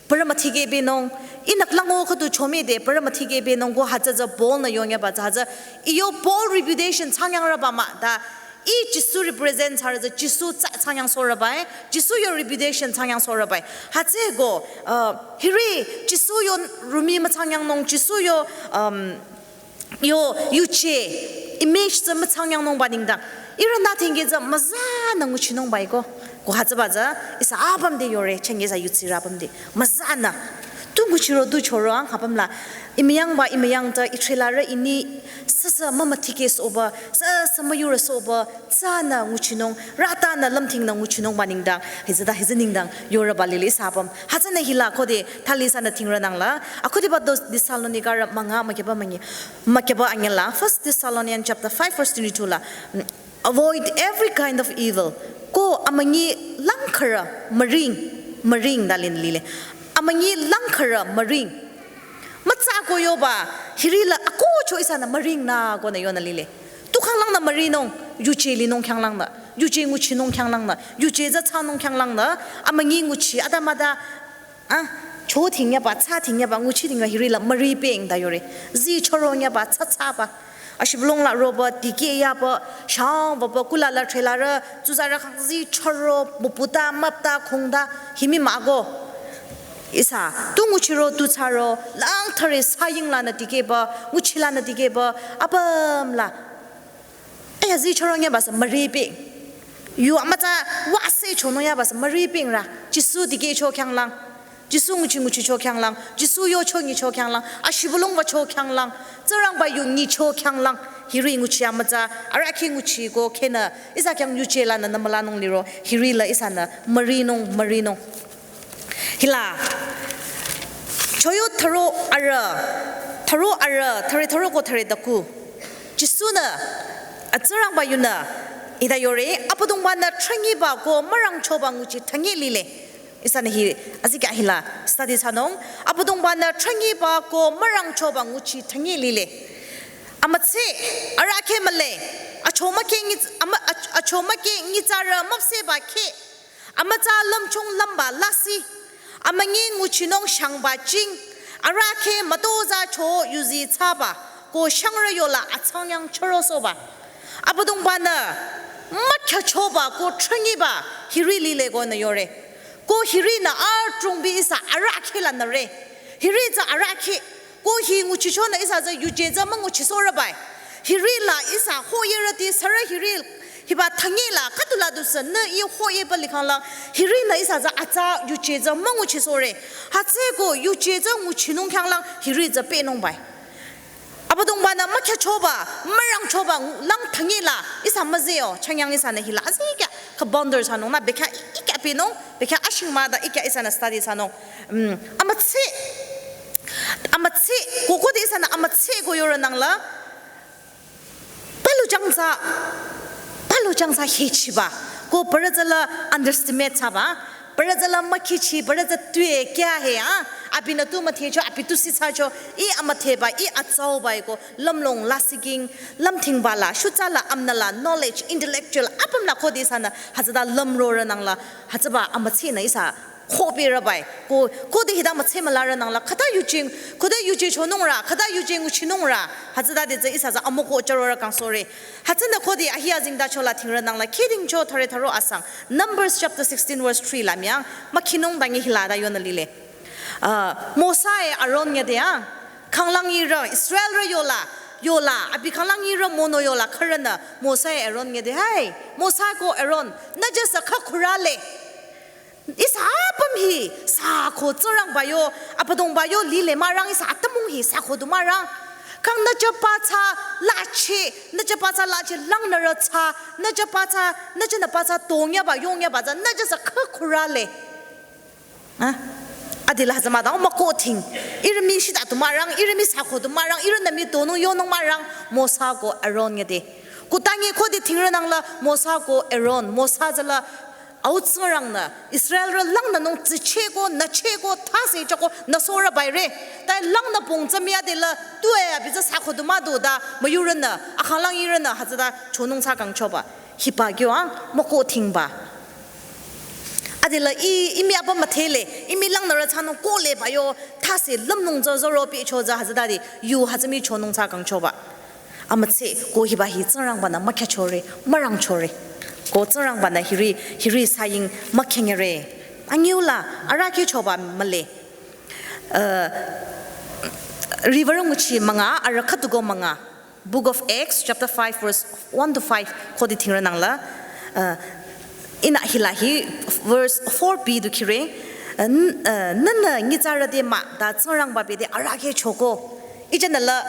parü müthikeh benung, ihnü klango khüdu chomede, parü müthikeh benung ko hütsü tsü Paul-nü yongyaba tsü hütsü. Iyo Paul reputation thsangyangrüba mah ta, ih Jisu represent thsarü tsü Jisu tsü thsangyangsohrüba e, Jisu yo reputation thsangyangsohrüba e. Hütsüeko, uh, hiri Jisu yo rumi müthsangyangnung, Jisu yo, um, yo yuje image tsü müthsangyangnungba nengdang ihrü nü thingke tsü müzanü nguchinungba iko. Ko hütsüba tsü ihsa apüm te yore, chenge ihsa yutsirü apüm te müzanü. Tu nguchiro tu choro ang apüm la. Imüyangba imüyang ta itrela rü ini süsü mümüthikehsohba, süsü müyurüsohba, tsünü nguchinung, rütanü lümthingnü nguchinungba nengdang, hütsüta hütsü nengdang yorüba lile ihsa apüm. Hütsünü hila khode thali ihsanü thingrünangla. Akhüdiba dos Thessalonikarü münga mükyüba münyi, mükyüba anyüla. First Thessalonians chapter five verse twenty-two la. Avoid every kind of evil. Ko amünyi langkhürü müring, müring ta lin lile. Amünyi langkhürü müring. Mütsa ko yoba, hiri la akohcho ihsanü müringnü konü yonü lile. Tu khanglangnü mürinung, yuje linung khanglangnü, yuje nguchinung khanglangnü, yuje tsü thsanung khanglangnü, amünyi nguchi, adamada, ah, cho thingyaba, thsa thingyaba, nguchi thingyaba hiri la müri peng ta yore. Zi choro nyaba, thsa thsaba. Ashibülung la roba, dikeh yaba, shang baba, kula la trela rü, tsuzarü khang zi choro, müputa, müpta, khungta, himi mah ko. Ihsa, tu nguchiro, tu thsaro, lang thare saying lanü dikehba, nguchi lanü dikehba, apüm la. Aya zi choro nyaba sü müri peng. Yu amütsa wase chonung yaba sü müri peng rü. Jisu dikehcho khanglang. Jisu nguchi nguchicho khanglang. Jisu yocho nyicho khanglang. Ashibülung bacho khanglang. Tsingrangba yu nyicho khanglang. Hiri nguchi amütsa. Arahkheh nguchi ko khenü. Ihsa khyang yuje lanü nü mülanung liro. Hiri la ihsanü mürinung, mürinung. Hila, choyo tharo arüh, tharo arüh, thare tharo ko thare daku. Jisu-nü, a Tsingrangba yunü, hita yore, Abüdongba-nü thrünyiba ko mürangchoba nguchi thünye lile. Ihsanü hi, azikya hila, study thsanung. Abüdongba-nü thrünyiba ko mürangchoba nguchi thünye lile. Amütsa, arahkheh mühle, achomükeh nyi, ama, ach-, achomükeh nyitsarü müpsehba kheh. Amütsa lümchung lümba lasih, amünyi nguchinung shangba ching, arahkheh mütozah cho yuzi thsaba, ko shangrü yola atsangnyang chürosohba. Abüdongba-nü mükyachoba ko thrünyiba hiri lile konü yore. Ko hirinü adrongbi ihsa arahkheh lanüre. Hiri tsü arahkheh. Ko hi nguchichonü ihsa tsü yuje tsü münguchisohrübai. Hiri la ihsa hoyerüti sürü hiri hiba thünye la khüdula dusü nü ih hoyeba likhanglang. Hirinü ihsa tsü atsa yuje tsü münguchisohre. Hütsüeko yuje tsü nguchinung khanglang hiri tsü pehnungbai. Abüdongba-nü mükyachoba, mürangchoba lang thünye la ihsa müzeo, chünye ihsanü hila azikya, ka boundary thsanung nü bekhyah ikya pehnung, bekhyah ashingmada ikya ihsanü study thsanung. Hmm, amütsa, amütsa, ko khode ihsanü amütsa ko yorünangla, palu jangsa, palu jangsa hechiba, ko parü tsüla underestimate thsaba, parü tsüla mükhichi, parü tsü tue kya he, ah? Abinü tu müthehcho, abi tu sithsacho, ih amüthehba, ih atsaoba iko, lümlong lasih king, lümthingba la, shutsa la, amna la, knowledge, intellectual, apüm la khode ihsanü, hütsüta lümrorünangla, hütsüba amütsanü ihsa, khoberübai, ko, khode hita mütsa mülarünangla, khüta yuje, khode yuje chonungrü, khüta yuje nguchinungrü, hütsütade tsü ihsa tsü amoko chürorü kangsohre. Hütsünü khode ahi azengtachola thingrünangla, khidingcho thare tharo asang. Numbers chapter sixteen verse three la müyang, mükhinung dangi hilata yonü lile. Ah, Mosa-e Aaron nyüde a, khanglang irü, Israelrü yola, yola, abi khanglang irü mono yola khürünü, Mosa-e Aaron nyüde, hai, Mosa ko Aaron, nü jasa kha khürale. Ihsa apüm hi, sako Tsingrangba yo, Abüdongba yo lile mürang ihsa atümung hi, sako du mürang. Kang nü jü pathsa lache, nü jü pathsa lache langnürü thsa, nü jü pathsa, nü jünü pathsa tongyaba, yongyaba tsü, nü jü sü khükhurale. Ah, adila hütsü müdang mükoh thing. Ihrü mii shita tu mürang, ihrü mii sakho tu mürang, ihrünü mii tonung yonung mürang, Mosa ko Aaron yade. Kutangi khode thingrü nangla Mosa ko Aaron, Mosa tsüla au Tsingrangnü, Israelrü langnünung tsicheko, nücheko, thase choko, nüsorü baire. Tai langnü pong tsü müyadela, tuwe abi tsü sakho tu müdu da, müyurünü, akhalang ihrünü, hütsüta chonung thsa kangchoba. Hiba kyo ang, mükoh thingba. Adila i, imi apa müdhele, imi langnürü thsanung kohle ba yo, thase lümnung tsü zoro pi cho tsü hütsütade, yu hütsü mii chonung thsa kangchoba. Amütse, ko hiba hi Tsingrangbanü mükhachore, mürangchore. Ko Tsingrangbanü hiri, hiri saying mükhengere. Angiula, arahkheh choba mühle. Uh, Riwürü nguchi münga, arüh khüduko münga. Book of Acts, chapter five, verse one to five, khode thingrü nangla. Uh, ihnü hila hi, verse four b du khire. Uh, n-, uh, nünü nyitsarü te mah, ta Tsingrangba bete arahkheh choko. Ijanü la,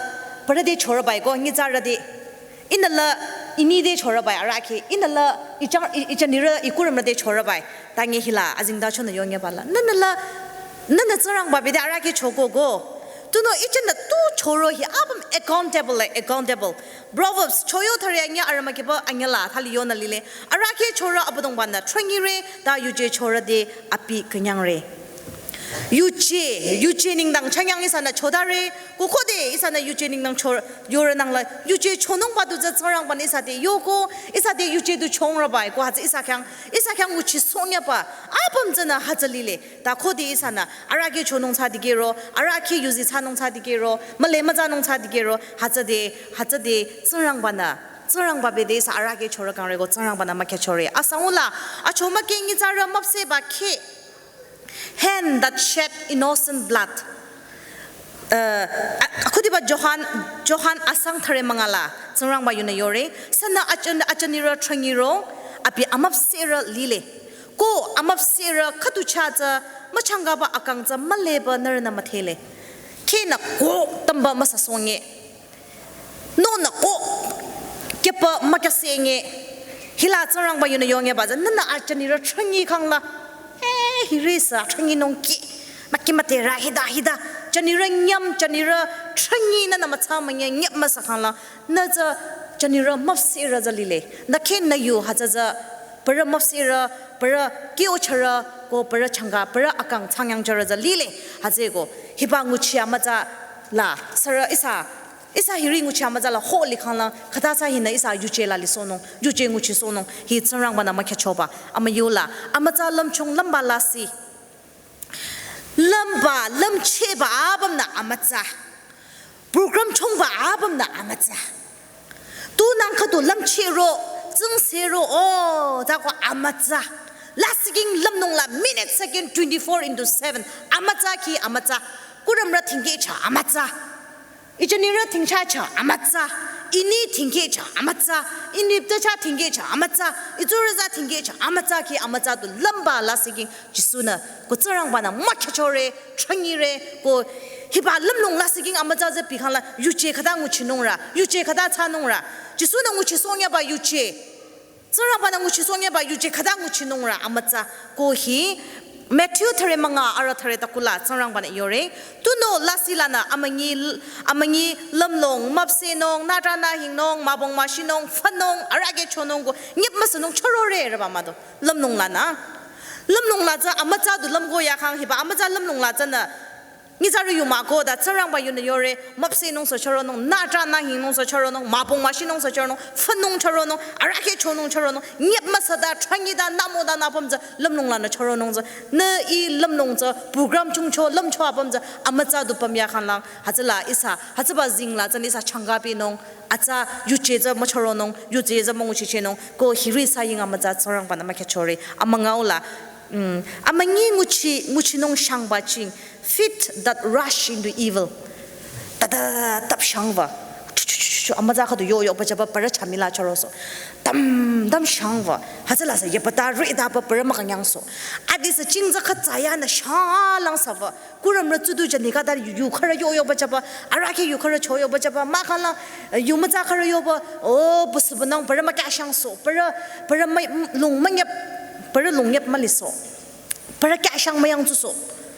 parü te chorü bai ko, nyitsarü te. Ihnü la, ini te chorü bai arahkheh. Ihnü la, ichang, i-, ichanirü, ikurümrü te chorü bai. Tangi hila, azingda chonü yongyaba la. Nünü la, nünü Tsingrangba bete arahkheh choko ko. Tunüo ijanü tu choro hi apüm accountable, accountable. Proverbs, choyo thüre anya arüh mükiba anyala, thali yonü lile. Arahkheh chorü Abüdongbanü, trünyire, ta yuje chorü te, abi künyangre. Yuje, yuje nengdang chanyang ihsanü chodare, ko khode ihsanü yuje nengdang cho, yorü nangla, yuje chonungba du tsü Tsingrangbanü ihsa te yoko, ihsa te yuje du chongrü bai, ko hütsü ihsa khyang, ihsa khyang nguchi songyaba, apüm tsünü hütsü lile, ta khode ihsanü, arahkheh chonung thsa dikehro, arahkheh yuzi thsanung thsa dikehro, mühle mütsanung thsa dikehro, hütsüde, hütsüde, Tsingrangbanü, Tsingrangba bete ihsa arahkheh chorü kangre ko Tsingrangbanü mükhachore. Asangula, acho mükheh nyitsarü müpsehba kheh, hand that shed innocent blood. Uh, a-, akhudiba Johan, Johan asang thüre müngala, Tsingrangba yunü yore, sünü achan-, achanirü trünyirong, abi amüpsehrü lile. Ko amüpsehrü khüdu cha tsü, müchangkaba akang tsü müleba nührünü müdhele. Khehnü ko tamba müsasonge. Nonü ko, kepa mükhasenge, hila Tsingrangba yunü yongyaba tsü, nünü achanirü trünyi khangla, eh, hiri sü trünyinung ki, müki müdherü hita, hita, chanirü nyüm, chanirü trünyi nünü mütsa münye nyep müsa khangla, nü tsü chanirü müpsehrü tsü lile, nü khehnü yu hütsü tsü, parü müpsehrü, parü kyo chürü, ko parü changka, parü akang changyang chürü tsü lile, hütsüeko, hiba nguchi amütsa la, sürü ihsa, ihsa hiri nguchi amütsa la ho likhanglang, khüta tsü hinü ihsa yuje la lisohnung, yuje nguchisohnung, hi Tsingrangbanü mükhachoba, amüyula, amütsa lümchung lümba lasih. Lümba, lümchehba apümnü amütsa. Program chungba apümnü amütsa. Tunang khüdu lümchehro, tsingsehrü, o, tsü ko amütsa. Lasih king lümnung la minute second twenty-four into seven. Amütsa ki amütsa. Kurümrü thingkeh cha amütsa. Ichanirü thingcha cha amütsa, ini thingkeh cha amütsa, inipta cha thingkeh cha amütsa, itsurü tsü thingkeh cha amütsa ki amütsa du lümba lasih king Jisunü, ko Tsingrangbanü mükhachore, trünyire, ko hiba lümlong lasih king amütsa tsü bikhangla yuje khüta nguchinungra, yuje khüta thsanungra, Jisunü nguchisohnyaba yuje. Tsingrangbanü nguchisohnyaba yuje khüta nguchinungra amütsa ko hi Matthew thüre münga arüh thüre takula Tsingrangbanü yore. Tunüo lasih lanü amünyi, amünyi lümlong, müpsehnung, nütrah nühingnung, mübong müshinung, fünung, arahkheh chonung ko, nyep müsünung chürore reba mah do. Lümlong lanü. Lümlong la tsü amütsa du lümko yakhang hiba amütsa lümlong la tsünü nyitsarü yu mah ko ta Tsingrangba yunü yore, müpsehnung sü chüronung, nütrah nühingnung sü chüronung, mübong müshinung sü chüronung, fünung chüronung, arahkheh chonung chüronung, nyep müsata, trünyita, nümo ta nü apüm tsü, lümlong lanü chüronung tsü, nü i lümlong tsü, program chungcho, lümcho apüm tsü, amütsa du püm yakhanglang, hütsüla ihsa, hütsüba zingla tsünü ihsa changkapinung, atsa yuje tsü müchüronung, yuje tsü münguchichehnung, ko hiri saying amütsa Tsingrangbanü mükhachore, amüngaula, mm, amünyi nguchi, nguchinung shangba ching, feet that rush into evil. Tada tap shangba. Cho amütsa khüdu yo yoba jüba parü chamila chüroso. Tam tam shangwü. Hütsüla sü yepata rüdaba parü mükünyangso. Adisü jingza khütsaya nü shalangsaba. Kurümrü tsudu jüni khüta yu khürü yo yoba jüba. Arahkheh yu khürü cho yoba jüba. Mahkhang, yu mütsa khürü yoba. O, bu sübünang parü mükyashangso. Parü, parü mü, lung münyep, parü lung nyep müliso. Parü kyashang müyangtsuso.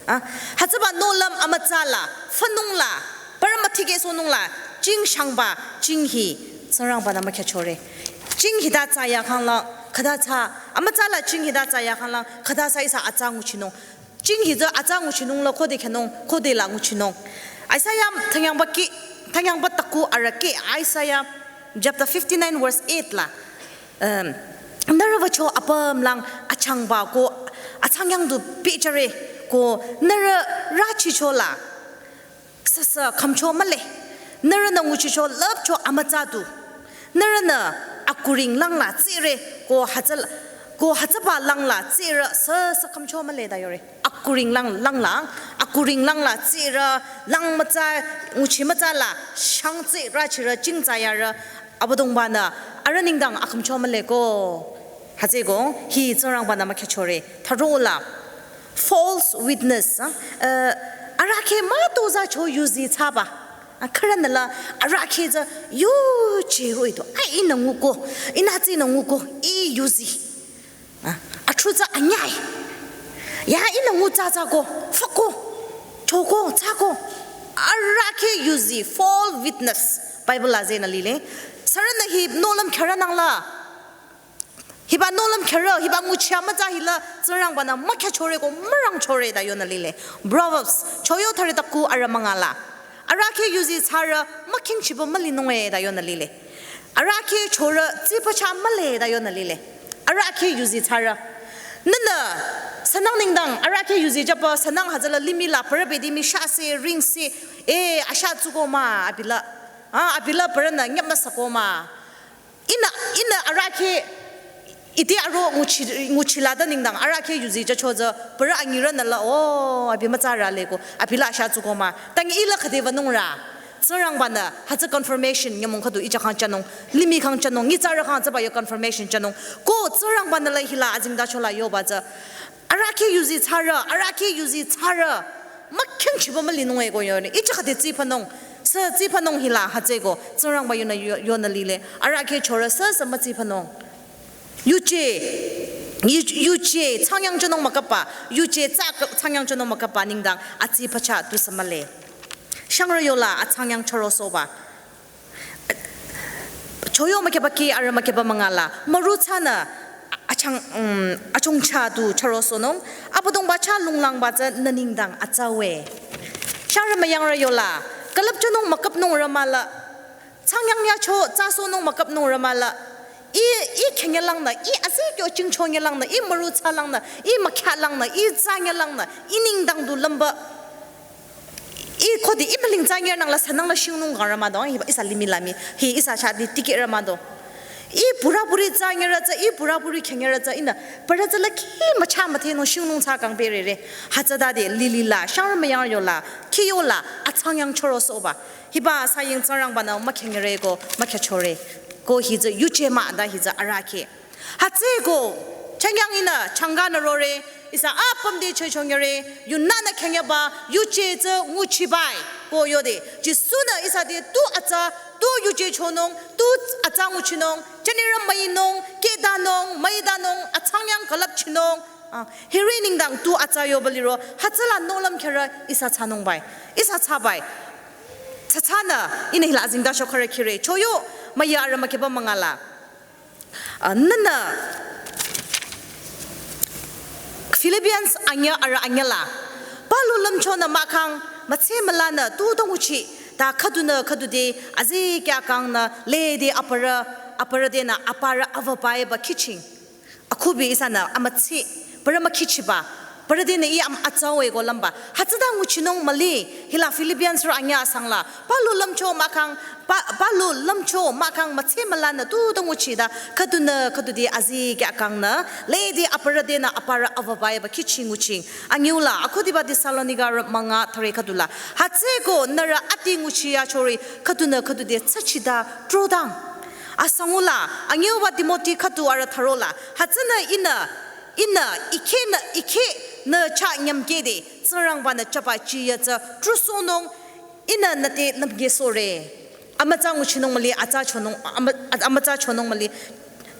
Ah, hütsüba nohlüm amütsala, fünungla, parü müthikehsohnungla, jing shangba, jing hi, Tsingrangba nü mükhyachore. Jing hita tsaya khangla, khüta tsa, amütsala jing hita tsaya khangla, khüta sa ihsa atsa nguchinung. Jing hi tsü atsa nguchinungla khode khyünung, khode la nguchinung. Isaiah thangyangba ki, thangyangba taku arahkheh, Isaiah chapter fifty-nine verse eight la. Um, nührü wücho apümlang achangba ko atsangyang du pehjüre ko nührü rüchichola. Süsü khümcho mühle. Nührünü nguchicho lüpcho amütsa du. Nührünü akuring langla tsire ko hütsüla, ko hütsüba langla tsire süsü khümcho mühle ta yore. Akuring lang, langla, akuring langla tsire, lang mütsa, nguchi mütsala, shang tsirü chirü jing tsayarü, Abüdongba nü, arüh nengdang akhümcho mühle ko. Hütsüko, hi Tsingrangba nü mükhyachore, thürola. False witness, ah, eh, arahkheh mütozah cho yuzi thsaba. Ah, khürünüla, arahkheh tsü yuje roh-i to. Ai, ihnü nguko, ihnü tsü ihnü nguko, ih yuzi. Ah, athrütsü anyai. Ya ihnü ngu tsütsüko, füko, choko, tsüko. Arahkheh yuzi, false witness. Bible la zehnü lile. Sürünü hi nohlüm khürü nangla. Hiba nohlüm khürü, hiba nguchi amütsa hila, Tsingrangba nü mükhyachore ko mürangchore ta yonü lile. Proverbs, choyo thüre taku arü müngala. Arahkheh yuzi thsarü, mükhingchiba mülinung-e ta yonü lile. Arahkheh chorü, tsipücha mühle ta yonü lile. Arahkheh yuzi thsarü. Nühnü, sünang nengdang, arahkheh yuzi jüba, sünang hütsüla limih la, parü bedi mii shase, ringse, eh, asha tsuko mah, abila. Ah, abila parünü, nyap müsako mah. Ihnü, ihnü arahkheh, ite aro nguchi, nguchila ta nengdang, arahkheh yuzi jücho tsü, parü anyirünüla, o, abi mütsarü le ko, abila asha tsuko mah. Tangi ila khüde wünungrü. Tsingrangba nü, hütsü confirmation, nyümong khüdu ija khang jünung, limih khang jünung, nyitsarü khang tsüba yo confirmation jünung. Ko Tsingrangba nüla hila azengtachola yoba tsü. Arahkheh yuzi thsarü, arahkheh yuzi thsarü. Mükhingchiba mülinung-e ko yone. Ija khüde tsipünung. Sü tsipünung hila hütsüko. Tsingrangba yonü yo-, yonü lile. Arahkheh chorü süsü mütsipünung. Yuje, yu-, yuje, tsangyang jünung müküpba. Yuje, tsa-, tsangyang jünung müküpba nengdang. Atsipücha tusü mühle. Shangrü yola, atsangyang chürosohba. Choyo mükheba ki arü mükheba müngala. Müru thsanü achang, um, achongcha du chürosohnung. Abüdongba chah lunglangba tsü nü nengdang atsa we. Shangrü müyangrü yola. Külüpchonung müküpnungrü mahla. Tsangyang yacho tsasohnung müküpnungrü mahla. Ih, ih khenyelangnü, ih azikyo jingchonyelangnü, ih müru thsalangnü, ih mükhalangnü, ih tsanyelangnü, ih nengdang du lümba. Ih khode ih mülung tsanyerü nangla sünangla shingnung kangrü mah do, hiba ihsa limih la mii, hi ihsa shadi tikehrü mah do. Ih pura puri tsanyerü tsü, ih pura puri khenyerü tsü, ihnü, parü tsüla khi mücha müdhenung shingnung thsa kang perere. Hütsütade lilila, shangrü müyangrü yola, khi yola, atsangyang chürosohba. Hiba saying Tsingrangba nü mükhenyere ko, mükhechore. Ko hi tsü yuje mah ta hi tsü arahkheh. Hütsüko, changyang ihnü, changkanü rore, ihsa apüm te chehchonyere, yunünü khenyeba, yuje tsü nguchibai, ko yode, Jisu-nü ihsa te tu atsa, tu yuje chonung, tu atsa nguchinung, jünirü müinung, kehtanung, müitanung, atsangyang külüpchinung, ah, hiri nengdang tu atsa yoba liro, hütsüla nohlüm khürü ihsa thsanungbai, ihsa thsabai, thsathsanü, ihnü hila azengtacho khürü khire, choyo, müya arü mükheba müngala. Ah, nühnü Philippians anyüh arü anyüh la. Palu lümchonü mahkhang mütsü mülanü tu dong uchi ta khüdunü khüdu te azikya kangnü lede aparü, aparü tenü aparü avübaiba khiching. Akhubi ihsanü amütsü parü mükhichiba. Aparü denü ih am atsau eko lümba. Hütsüta nguchinung müli, hila Philippians ro anyüh asangla. Palu lümcho mahkhang, pa-, palu lümcho mahkhang mütse mülanü tuta nguchida, khüdunü, khüdu di azikyah kangnü, lede aparü denü aparü avabaiba kihchi nguching. Anyüla, akhudiba Thessalonika ro münga thüre khüdula. Hütsüeko nührü ati nguchi yachore, khüdunü, khüdu di tsachida, trodang. Asangula, anyüba Timothy khüdu arü thürola. Hütsünü ihnü, ihnü, ikhenü, ikhenü chah nyümkede, Tsingrangbanü chaba chiya tsü, trusohnung, ihnü nüte lümkesore. Amütsa nguchinung müli, atsa chonung, amü-, amütsa chonung müli.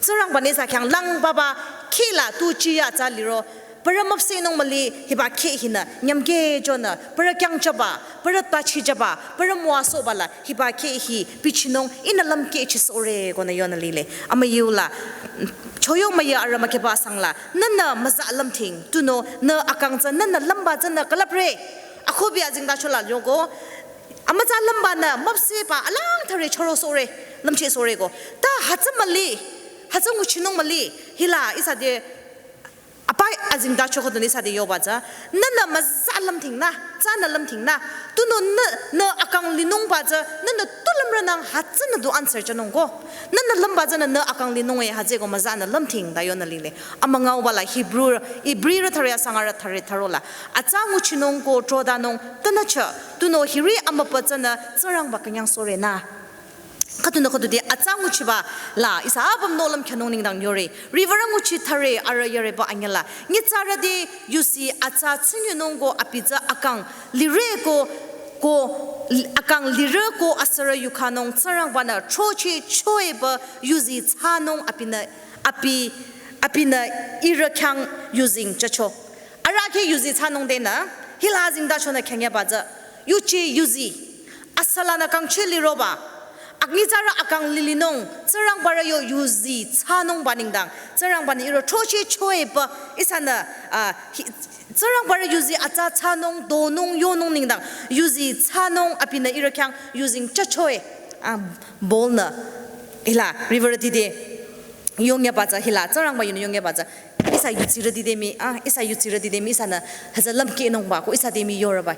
Tsingrangbanü ihsa khyang langbaba, khehla tu chiya tsü liro. Aparü müpsehnung müli, hiba kheh hinü, nyümke jonü, aparü khyang chaba, aparü tachi chaba, aparü müwasohbala, hiba kheh hi, bichinung, ihnü lümkechisore, konü yonü lile. Amüyula, choyo müyü arü mükheba sangla, nühnü müza lümthing, tunüo, nü akang tsü, nühnü lümba tsünü külüpre. Akhubi azingda chola yoko, amütsa lümbanü, müpsehba, alang thüre chorosohre, lümchehsohre ko. Ta hütsü müli, hütsü nguchinung müli, hila, ihsa de, apa azingda choko duni ihsa de yoba tsü, nühnü müza lümthing nü, tsünü lümthing nü, tunüo nü, nü akang linungba tsü, nühnü tu lümrünang hütsünü du answer chanung ko. Nühnü lümba tsünü nü akang linung e hütsüeko müzanü lümthing ta yonü lile. Amüngaobala Hebrew, Hebrew rü thüre asang arü thüre thürola. Atsa nguchinung ko trodanung, tünüchü, tunüo hiri amüpa tsünü Tsingrangba künyangsohre nü. Khüdunü khüdu di atsa nguchiba la, ihsa apüm nohlüm khyünung nengdang yore. Riwürü nguchi thüre arü yore ba anyüla. Nyitsarü de yusi atsa tsingyunung ko abi tsü akang lire ko, ko akang lire ko asürü yukhanung Tsingrangbanü throchehchoeba yuzi thsanung abinü, abi, abinü ihrü khyang yuzeng chacho. Arahkheh yuzi thsanung denü, hila azingda chonü khyünyüba tsü, yuje yuzi, asülanü kangcheh liroba, ak nyitsarü akang lilinung, Tsingrangbarü yo yuzi thsanungba nengdang, Tsingrangbanü ihrü throchehchoeba, ihsanü, ah, hi-, Tsingrangbarü yuzi atsa thsanung, donung, yonung nengdang, yuzi thsanung, abinü ihrü khyang yuzeng chachoe, ah, Paul-nü, hila, riwürüti de, yongyaba tsü hila, Tsingrangba yunü yongyaba tsü. Ihsa yudsirüti de mii, ah, ihsa yudsirüti de mii, ihsanü, hütsü lümkehnungba, ko ihsa de mii yoreba.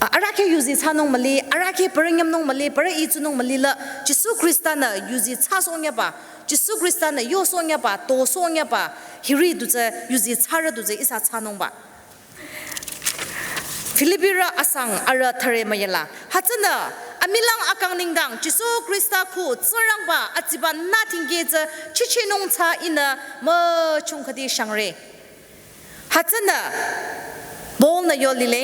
Ah, arahkheh yuzi thsanung müli, arahkheh aparü nyümnung müli, aparü itsunung müli la, Jisu Khrista-nü yuzi thsasohnyüba, Jisu Khrista-nü yosohnyüba, tosohnyüba, hiri du tsü, yuzi thsarü du tsü, ihsa thsanungba. Filipirü asang arü thüre müyüla. Hütsünü, amilang akang nengdang, Jisu Khrista khu Tsingrangba atsiba nü thingkeh tsü chichehnung tsü ihnü müchung khüdi shangre. Hütsünü, Paul-nü yo lile,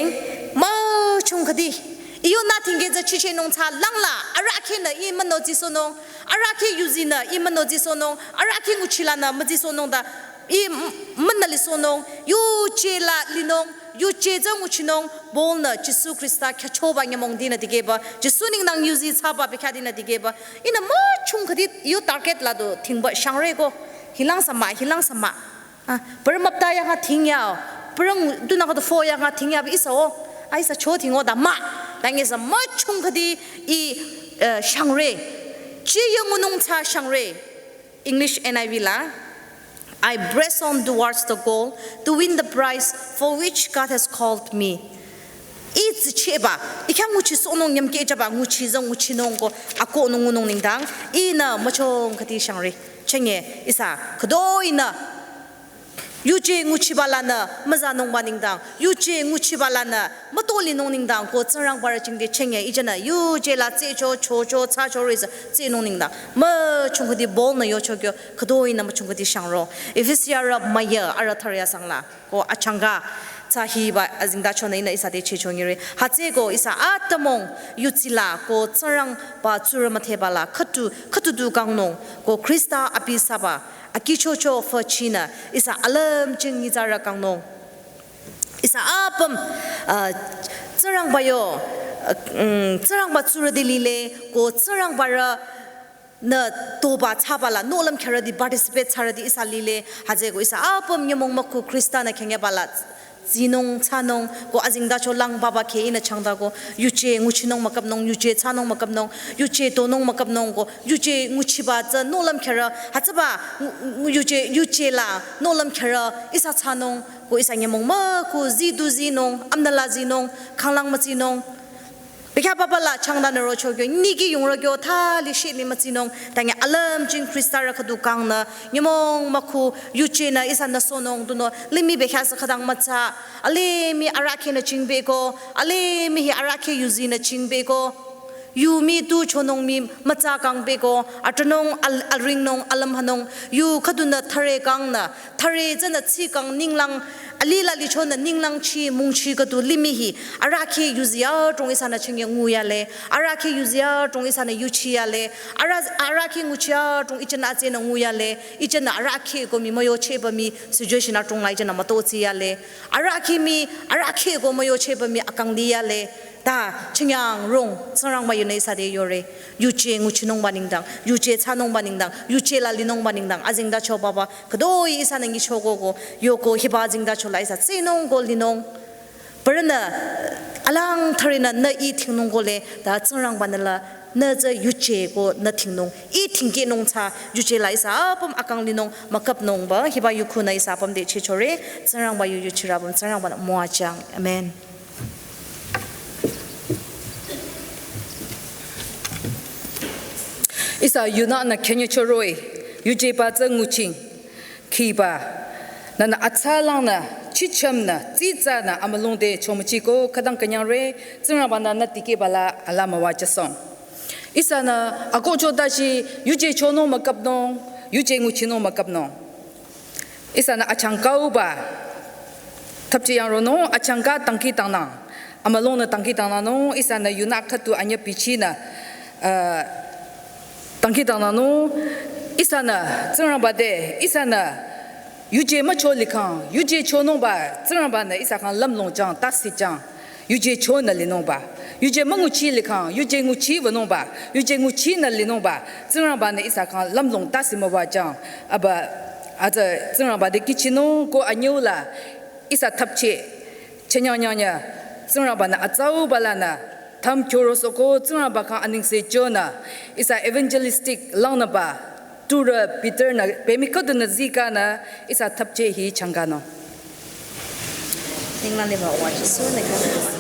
müchung khüdi. Iyo nü thingkeh tsü chichehnung tsü langla, arahkhehnü ih münodzisohnung, arahkheh yuzinü ih münodzisohnung, arahkheh nguchilanü müdzisohnung ta, ih m-, münü lisohnung, yuje la linung, yuje tsü nguchinung, Paul-nü Jisu Khrista khyüchoba nyümong dinü dikehba, Jisu nengdang yuzi thsaba bekhyah dinü dikehba, ihnü müchung khüdi yo target la du thingba shangre ko, hilang sü mah, hilang sü mah. Ah, aparü müpta yangha thingya, aparü ngu-, tunü khüdu fo yangha thingya, ihsa o, ah, ihsa cho thing o ta mah, tangi sü müchung khüdi ih, eh, shangre, chiya ngunung tsü shangre, English N I V la, "I press on towards the goal to win the prize for which God has called me." Ih tsichehba, ih khyang nguchisohnung nyümkehjüba nguchi tsü nguchinung ko akohnung ngunung nengdang, ihnü müchung khüdi shangre. Chünye ihsa, khütoh-inü, yuje nguchiba lanü müzanungba nengdang, yuje nguchiba lanü mütolinung nengdang ko Tsingrangbarü jingte chünye ihsanü yuje la tsehcho, chocho, thsacho rüsü tsehnung nengdang, müchung khüdi Paul-nü yocho kyo, khütoh-inü müchung khüdi shangro. Efesiarü müyü arü thüre asang la, ko achangka tsü hiba azingda chonü ihnü ihsa te chehcho nyire. Hütsüeko ihsa atümung yudsi la ko Tsingrangba tsurü müdheba la khüdu, khüdu du kangnung ko Khrista abi thsaba akihchocho füchinü ihsa alümjing nyitsarü kangnung. Ihsa apüm, ah, Tsingrangba yo, ah, mm, Tsingrangba tsurüti lile ko Tsingrangbarü nü toba thsaba la nohlüm khyürüti participate thsarüti ihsa lile, hütsüeko ihsa apüm nyümong mükhu Khrista-nü khyünyüba la Zinung, thsanung, ko azengtacho lang baba khe ihnü changta ko, yuje nguchinung müküpnung, yuje thsanung müküpnung, yuje tonung müküpnung ko, yuje nguchiba tsü nohlüm khyarü, hütsüba, ngu-, ngu-, yuje, yuje la nohlüm khyarü, ihsa thsanung, ko ihsa nyümong mah, ko zi du zinung, amnala zinung, khanglang mütsinung. Bekhyah papa la changtanü rocho kyo, niki yungrü kyo, thali shili mütsinung, tangi alümjing Khristarü khüdu kangnü, nyümong mükhu, yujenü, ihsanü sohnung, tunüo, limih bekhyah sü khütang mütsa, alimih arahkheh nü chingpehko, alimih hi arahkheh yuzinü chingpehko, yu mii tu chonung mii mütsa kangpehko, atranung, al-, aringnung, alümhanung, yu khüdunü thüre kangnü, thüre tsünü tsikang ninglang, alila lichonü ninglang chi mungchi khüdu limih hi, arahkheh yuzi adrong ihsanü chingye nguyale, arahkheh yuzi adrong ihsanü yuchiyale, ara-, arahkheh nguchi adrong ijenü atsenü nguyale, ijenü arahkheh ko mii müyochehba mii situation adrong la ijenü mütotsiyale, arahkheh mii, arahkheh ko müyochehba mii akang liyale, ta, chingyang rong, Tsingrangba yunü ihsa te yore. Yuje nguchinungba nengdang, yuje thsanungba nengdang, yuje la linungba nengdang, azengtacho baba, khütoi ihsanü nyichoko ko, yoko hiba azengtacho la ihsa tsinung ko linung. Parünü, alang thürenü nü ih thingnung ko le, ta Tsingrangbanü la, nü tsü yuje ko nü thingnung, ih thingkehnung tsü, yuje la ihsa apüm akang linung, müküpnungba, hiba yu khunü ihsa apüm te chechore, Tsingrangba yu yuchirübüm, Tsingrangbanü müwajüng. Amen. Ihsa yunü nü khenye choroh-i, yujeba tsü nguching, khiba, nünü atsalangnü, chichamnü, tsitsanü, amülung te chomüchiko, khütang künyangre, Tsingrangbanü nü tikehba la, ala müwajüsohng. Ihsanü, akohcho tashi, yuje chonung müküpnung, yuje nguchinung müküpnung. Ihsanü achangkauba, thapchi yang ronung, achangka tangki tangnang. Amülungnü tangki tangnangnung, ihsanü yunü khüdu anyü bichinü, uh, tangki tangnangnung, ihsanü, Tsingrangba te, ihsanü, yuje mücho likhang, yuje chonungba, Tsingrangbanü ihsa khyang lümlong jüng, tasi jüng. Yuje chonü linungba. Yuje münguchi likhang, yuje nguchi wünungba. Yuje nguchinü linungba. Tsingrangbanü ihsa khyang lümlong tasi müwajüng. Aba, atsü Tsingrangba te kihchinung ko anyüla. Ihsa thapchi. Chenyang nyang nyang. Tsingrangbanü atsauba lanü. Tham kyorosohko Tsingrangba khyang anengse chonü. Ihsa evangelistic langnüba. Turü Peter nü, pemi khüdunü zikanü, ihsa thapchi hi changkanung. Ninglang liba wa Jisu nü khyang